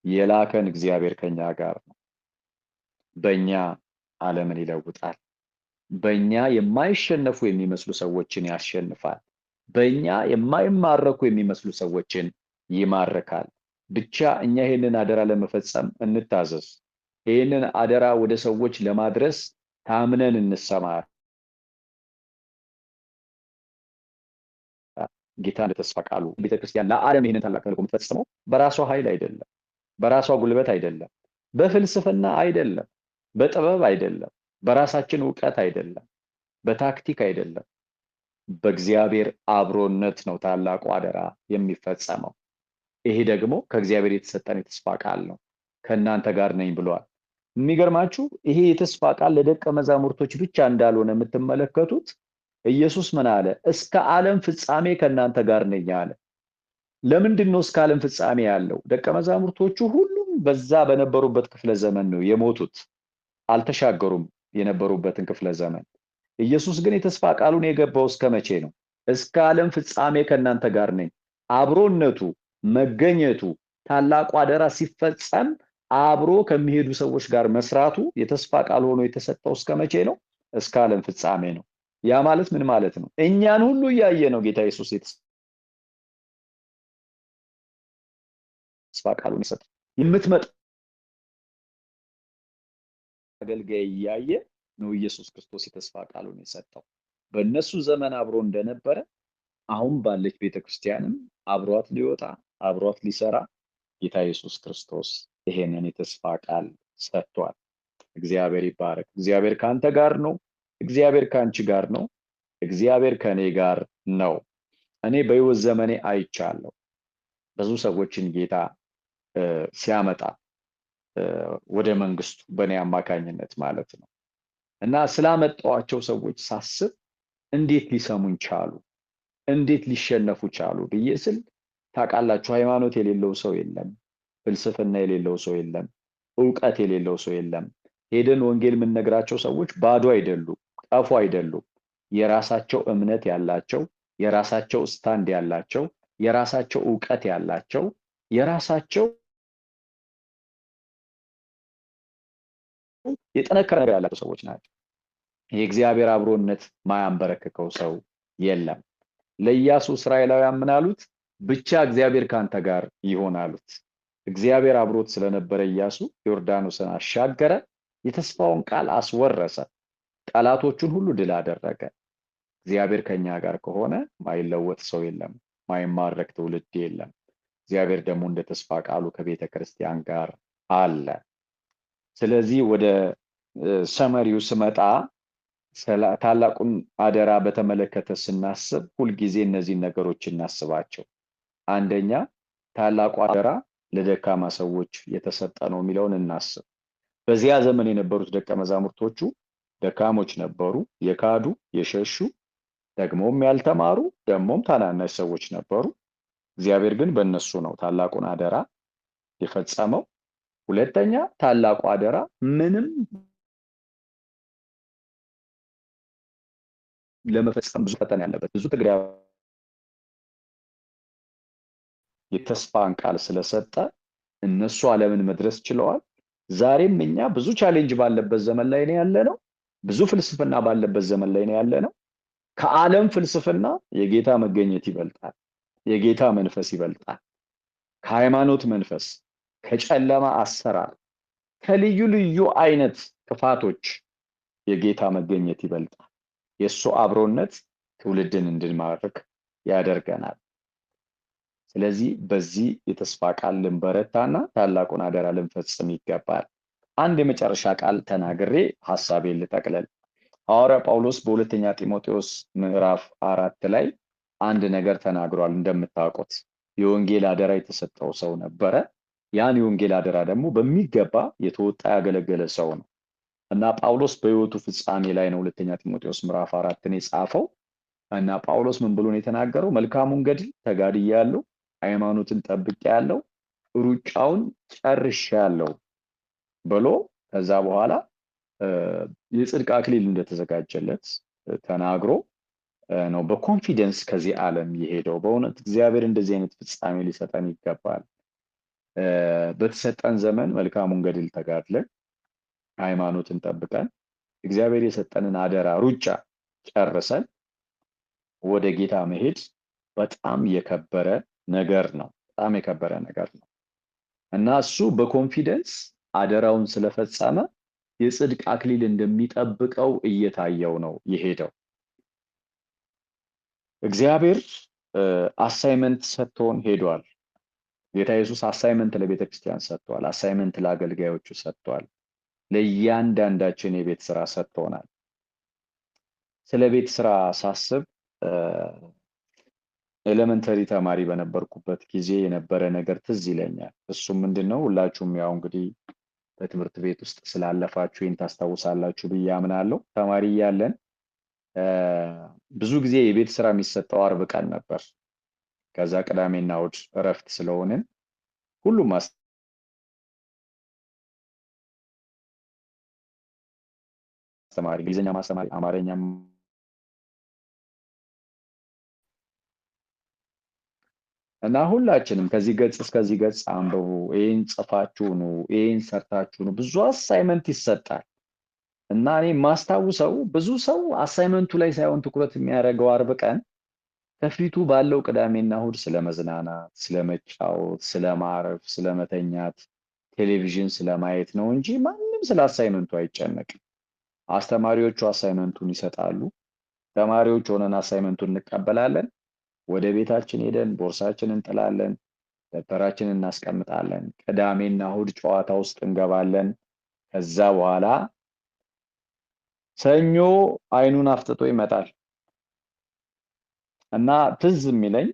S1: የላከን እግዚአብሔር ከኛ ጋር ነው። በእኛ ዓለምን ይለውጣል። በእኛ የማይሸነፉ የሚመስሉ ሰዎችን ያሸንፋል። በእኛ የማይማረኩ የሚመስሉ ሰዎችን ይማርካል። ብቻ እኛ ይሄንን አደራ ለመፈጸም እንታዘዝ። ይሄንን አደራ ወደ ሰዎች ለማድረስ ታምነን እንሰማራ። ጌታ እንደተስፋ ቃሉ ቤተክርስቲያን ለዓለም ይሄንን ታላቅ ተልእኮ የምትፈጽመው በራሷ ኃይል አይደለም፣ በራሷ ጉልበት አይደለም፣ በፍልስፍና አይደለም፣ በጥበብ አይደለም፣ በራሳችን ዕውቀት አይደለም፣ በታክቲክ አይደለም። በእግዚአብሔር አብሮነት ነው ታላቁ አደራ የሚፈጸመው። ይሄ ደግሞ ከእግዚአብሔር የተሰጠን የተስፋ ቃል ነው። ከእናንተ ጋር ነኝ ብሏል። የሚገርማችሁ ይሄ የተስፋ ቃል ለደቀ መዛሙርቶች ብቻ እንዳልሆነ የምትመለከቱት ኢየሱስ ምን አለ? እስከ ዓለም ፍጻሜ ከእናንተ ጋር ነኝ አለ። ለምንድን ነው እስከ ዓለም ፍጻሜ ያለው? ደቀ መዛሙርቶቹ ሁሉም በዛ በነበሩበት ክፍለ ዘመን ነው የሞቱት፣ አልተሻገሩም የነበሩበትን ክፍለ ዘመን። ኢየሱስ ግን የተስፋ ቃሉን የገባው እስከ መቼ ነው? እስከ ዓለም ፍጻሜ ከእናንተ ጋር ነኝ። አብሮነቱ፣ መገኘቱ፣ ታላቁ አደራ ሲፈጸም አብሮ ከሚሄዱ ሰዎች ጋር መስራቱ የተስፋ ቃል ሆኖ የተሰጠው እስከ መቼ ነው? እስከ ዓለም ፍጻሜ ነው። ያ ማለት ምን ማለት ነው? እኛን ሁሉ እያየ ነው ጌታ ኢየሱስ የተስፋ ቃሉን የሰጠው። የምትመጣ አገልጋይ እያየ ነው ኢየሱስ ክርስቶስ የተስፋ ቃሉን የሰጠው። በእነሱ ዘመን አብሮ እንደነበረ አሁን ባለች ቤተክርስቲያንም አብሯት ሊወጣ አብሯት ሊሰራ ጌታ ኢየሱስ ክርስቶስ ይሄንን የተስፋ ቃል ሰጥቷል። እግዚአብሔር ይባረክ። እግዚአብሔር ካንተ ጋር ነው። እግዚአብሔር ካንቺ ጋር ነው። እግዚአብሔር ከኔ ጋር ነው። እኔ በሕይወት ዘመኔ አይቻለሁ ብዙ ሰዎችን ጌታ ሲያመጣ ወደ መንግስቱ በእኔ አማካኝነት ማለት ነው። እና ስላመጣኋቸው ሰዎች ሳስብ እንዴት ሊሰሙኝ ቻሉ? እንዴት ሊሸነፉ ቻሉ ብዬ ስል ታውቃላችሁ፣ ሃይማኖት የሌለው ሰው የለም፣ ፍልስፍና የሌለው ሰው የለም፣ እውቀት የሌለው ሰው የለም። ሄደን ወንጌል የምንነግራቸው ሰዎች ባዶ አይደሉም፣ ጠፉ አይደሉም። የራሳቸው እምነት ያላቸው፣ የራሳቸው stand ያላቸው፣ የራሳቸው እውቀት ያላቸው፣ የራሳቸው የጠነከረ ነገር ያላቸው ሰዎች ናቸው። የእግዚአብሔር አብሮነት ማያንበረክከው ሰው የለም። ለኢያሱ እስራኤላውያን ምን አሉት? ብቻ እግዚአብሔር ካንተ ጋር ይሆን አሉት። እግዚአብሔር አብሮት ስለነበረ ኢያሱ ዮርዳኖስን አሻገረ፣ የተስፋውን ቃል አስወረሰ፣ ጠላቶቹን ሁሉ ድል አደረገ። እግዚአብሔር ከኛ ጋር ከሆነ ማይለወጥ ሰው የለም፣ ማይማረክ ትውልድ የለም። እግዚአብሔር ደግሞ እንደ ተስፋ ቃሉ ከቤተ ክርስቲያን ጋር አለ። ስለዚህ ወደ ሰመሪው ስመጣ ታላቁን አደራ በተመለከተ ስናስብ ሁልጊዜ እነዚህን ነገሮች እናስባቸው። አንደኛ ታላቁ አደራ ለደካማ ሰዎች የተሰጠ ነው የሚለውን እናስብ። በዚያ ዘመን የነበሩት ደቀ መዛሙርቶቹ ደካሞች ነበሩ፣ የካዱ፣ የሸሹ፣ ደግሞም ያልተማሩ፣ ደግሞም ታናናሽ ሰዎች ነበሩ። እግዚአብሔር ግን በእነሱ ነው ታላቁን አደራ የፈጸመው። ሁለተኛ ታላቁ አደራ ምንም ለመፈጸም ብዙ ፈተና ያለበት ብዙ ትግል የተስፋን ቃል ስለሰጠ እነሱ ዓለምን መድረስ ችለዋል። ዛሬም እኛ ብዙ challenge ባለበት ዘመን ላይ ነው ያለነው። ብዙ ፍልስፍና ባለበት ዘመን ላይ ነው ያለነው። ከዓለም ፍልስፍና የጌታ መገኘት ይበልጣል። የጌታ መንፈስ ይበልጣል። ከሃይማኖት መንፈስ፣ ከጨለማ አሰራር፣ ከልዩ ልዩ አይነት ክፋቶች የጌታ መገኘት ይበልጣል። የሱ አብሮነት ትውልድን እንድንማርክ ያደርገናል። ስለዚህ በዚህ የተስፋ ቃል ልንበረታና ታላቁን አደራ ልንፈጽም ይገባል። አንድ የመጨረሻ ቃል ተናግሬ ሐሳቤን ልጠቅልል። ሐዋርያ ጳውሎስ በሁለተኛ ጢሞቴዎስ ምዕራፍ 4 ላይ አንድ ነገር ተናግሯል። እንደምታውቁት የወንጌል አደራ የተሰጠው ሰው ነበረ። ያን የወንጌል አደራ ደግሞ በሚገባ የተወጣ ያገለገለ ሰው ነው። እና ጳውሎስ በሕይወቱ ፍጻሜ ላይ ነው ሁለተኛ ጢሞቴዎስ ምዕራፍ 4ን የጻፈው። እና ጳውሎስ ምን ብሎ ነው የተናገረው? መልካሙን ገድል ተጋድያለሁ፣ ሃይማኖትን ጠብቄያለሁ፣ ሩጫውን ጨርሻለሁ ብሎ ከዛ በኋላ የጽድቅ አክሊል እንደተዘጋጀለት ተናግሮ ነው በ confidence ከዚህ ዓለም የሄደው። በእውነት እግዚአብሔር እንደዚህ አይነት ፍጻሜ ሊሰጠን ይገባል። በተሰጠን ዘመን መልካሙን ገድል ተጋድለን ሃይማኖትን ጠብቀን እግዚአብሔር የሰጠንን አደራ ሩጫ ጨርሰን ወደ ጌታ መሄድ በጣም የከበረ ነገር ነው። በጣም የከበረ ነገር ነው። እና እሱ በ confidence አደራውን ስለፈጸመ የጽድቅ አክሊል እንደሚጠብቀው እየታየው ነው የሄደው። እግዚአብሔር assignment ሰጥቶን ሄዷል። ጌታ ኢየሱስ assignment ለቤተክርስቲያን ሰጥቷል። assignment ለአገልጋዮቹ ሰጥቷል። ለእያንዳንዳችን የቤት ስራ ሰጥቶናል። ስለ ቤት ስራ ሳስብ elementary ተማሪ በነበርኩበት ጊዜ የነበረ ነገር ትዝ ይለኛል። እሱም ምንድነው? ሁላችሁም ያው እንግዲህ በትምህርት ቤት ውስጥ ስላለፋችሁ ይሄን ታስታውሳላችሁ ብዬ አምናለሁ። ተማሪ እያለን ብዙ ጊዜ የቤት ስራ የሚሰጠው አርብ ቀን ነበር። ከዛ ቅዳሜና እሁድ እረፍት ስለሆንን ሁሉም አስተማሪ እንግሊዘኛ ማስተማሪ፣ አማርኛ እና ሁላችንም ከዚህ ገጽ እስከዚህ ገጽ አንብቡ፣ ይህን ጽፋችሁ ኑ፣ ይህን ሰርታችሁ ኑ፣ ብዙ assignment ይሰጣል። እና እኔ የማስታውሰው ብዙ ሰው assignment ኡ ላይ ሳይሆን ትኩረት የሚያደርገው አርብ ቀን ከፊቱ ባለው ቅዳሜና እሁድ ስለመዝናናት፣ ስለመጫወት፣ ስለማረፍ፣ ስለመተኛት፣ ቴሌቪዥን ስለማየት ነው እንጂ ማንም ስለ assignment ኡ አይጨነቅም። አስተማሪዎቹ assignment ኡን ይሰጣሉ። ተማሪዎች ሆነን assignment ኡን እንቀበላለን። ወደ ቤታችን ሄደን ቦርሳችንን እንጥላለን፣ ደብተራችንን እናስቀምጣለን። ቅዳሜና እሁድ ጨዋታ ውስጥ እንገባለን። ከዛ በኋላ ሰኞ አይኑን አፍጥጦ ይመጣል። እና ትዝ የሚለኝ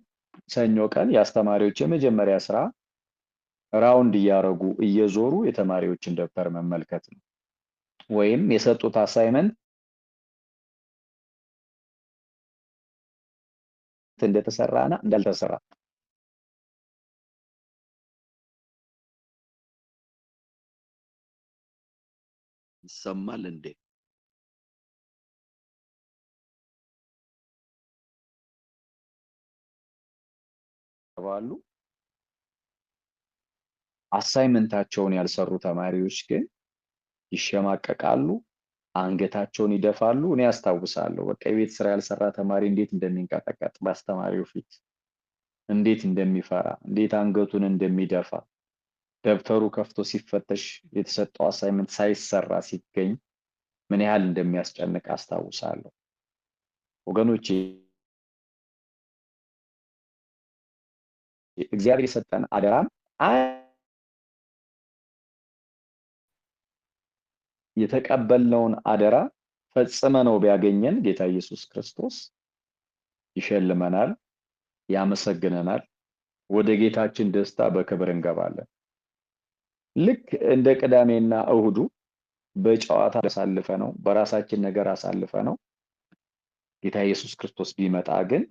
S1: ሰኞ ቀን የአስተማሪዎች የመጀመሪያ ስራ round እያደረጉ እየዞሩ የተማሪዎችን ደብተር መመልከት ነው። ወይም የሰጡት assignment እንደተሰራና እንዳልተሰራ።
S2: ይሰማል እንዴ?
S1: ባሉ assignment ኣቸውን ያልሰሩ ተማሪዎች ግን ይሸማቀቃሉ፣ አንገታቸውን ይደፋሉ። እኔ አስታውሳለሁ በቃ የቤት ስራ ያልሰራ ተማሪ እንዴት እንደሚንቀጠቀጥ በአስተማሪው ፊት፣ እንዴት እንደሚፈራ፣ እንዴት አንገቱን እንደሚደፋ፣ ደብተሩ ከፍቶ ሲፈተሽ የተሰጠው assignment ሳይሰራ ሲገኝ ምን ያህል እንደሚያስጨንቅ አስታውሳለሁ። ወገኖቼ እግዚአብሔር የሰጠን አደራም የተቀበልነውን አደራ ፈጽመነው ቢያገኘን ጌታ ኢየሱስ ክርስቶስ ይሸልመናል፣ ያመሰግነናል። ወደ ጌታችን ደስታ በክብር እንገባለን። ልክ እንደ ቅዳሜና እሁዱ በጨዋታ አሳልፈ ነው፣ በራሳችን ነገር አሳልፈ ነው። ጌታ ኢየሱስ ክርስቶስ ቢመጣ ግን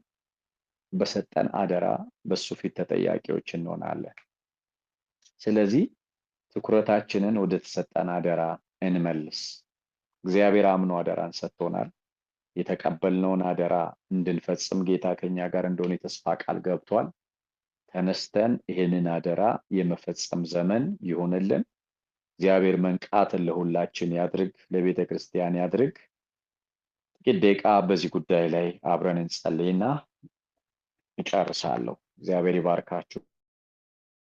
S1: በሰጠን አደራ በሱ ፊት ተጠያቂዎች እንሆናለን። ስለዚህ ትኩረታችንን ወደ ተሰጠን አደራ እንመልስ። እግዚአብሔር አምኖ አደራን ሰጥቶናል። የተቀበልነውን አደራ እንድንፈጽም ጌታ ከኛ ጋር እንደሆነ የተስፋ ቃል ገብቷል። ተነስተን ይህንን አደራ የመፈጸም ዘመን ይሆንልን። እግዚአብሔር መንቃትን ለሁላችን ያድርግ፣ ለቤተ ክርስቲያን ያድርግ። ጥቂት ደቂቃ በዚህ ጉዳይ ላይ አብረን እንጸልይና እጨርሳለሁ። እግዚአብሔር ይባርካችሁ።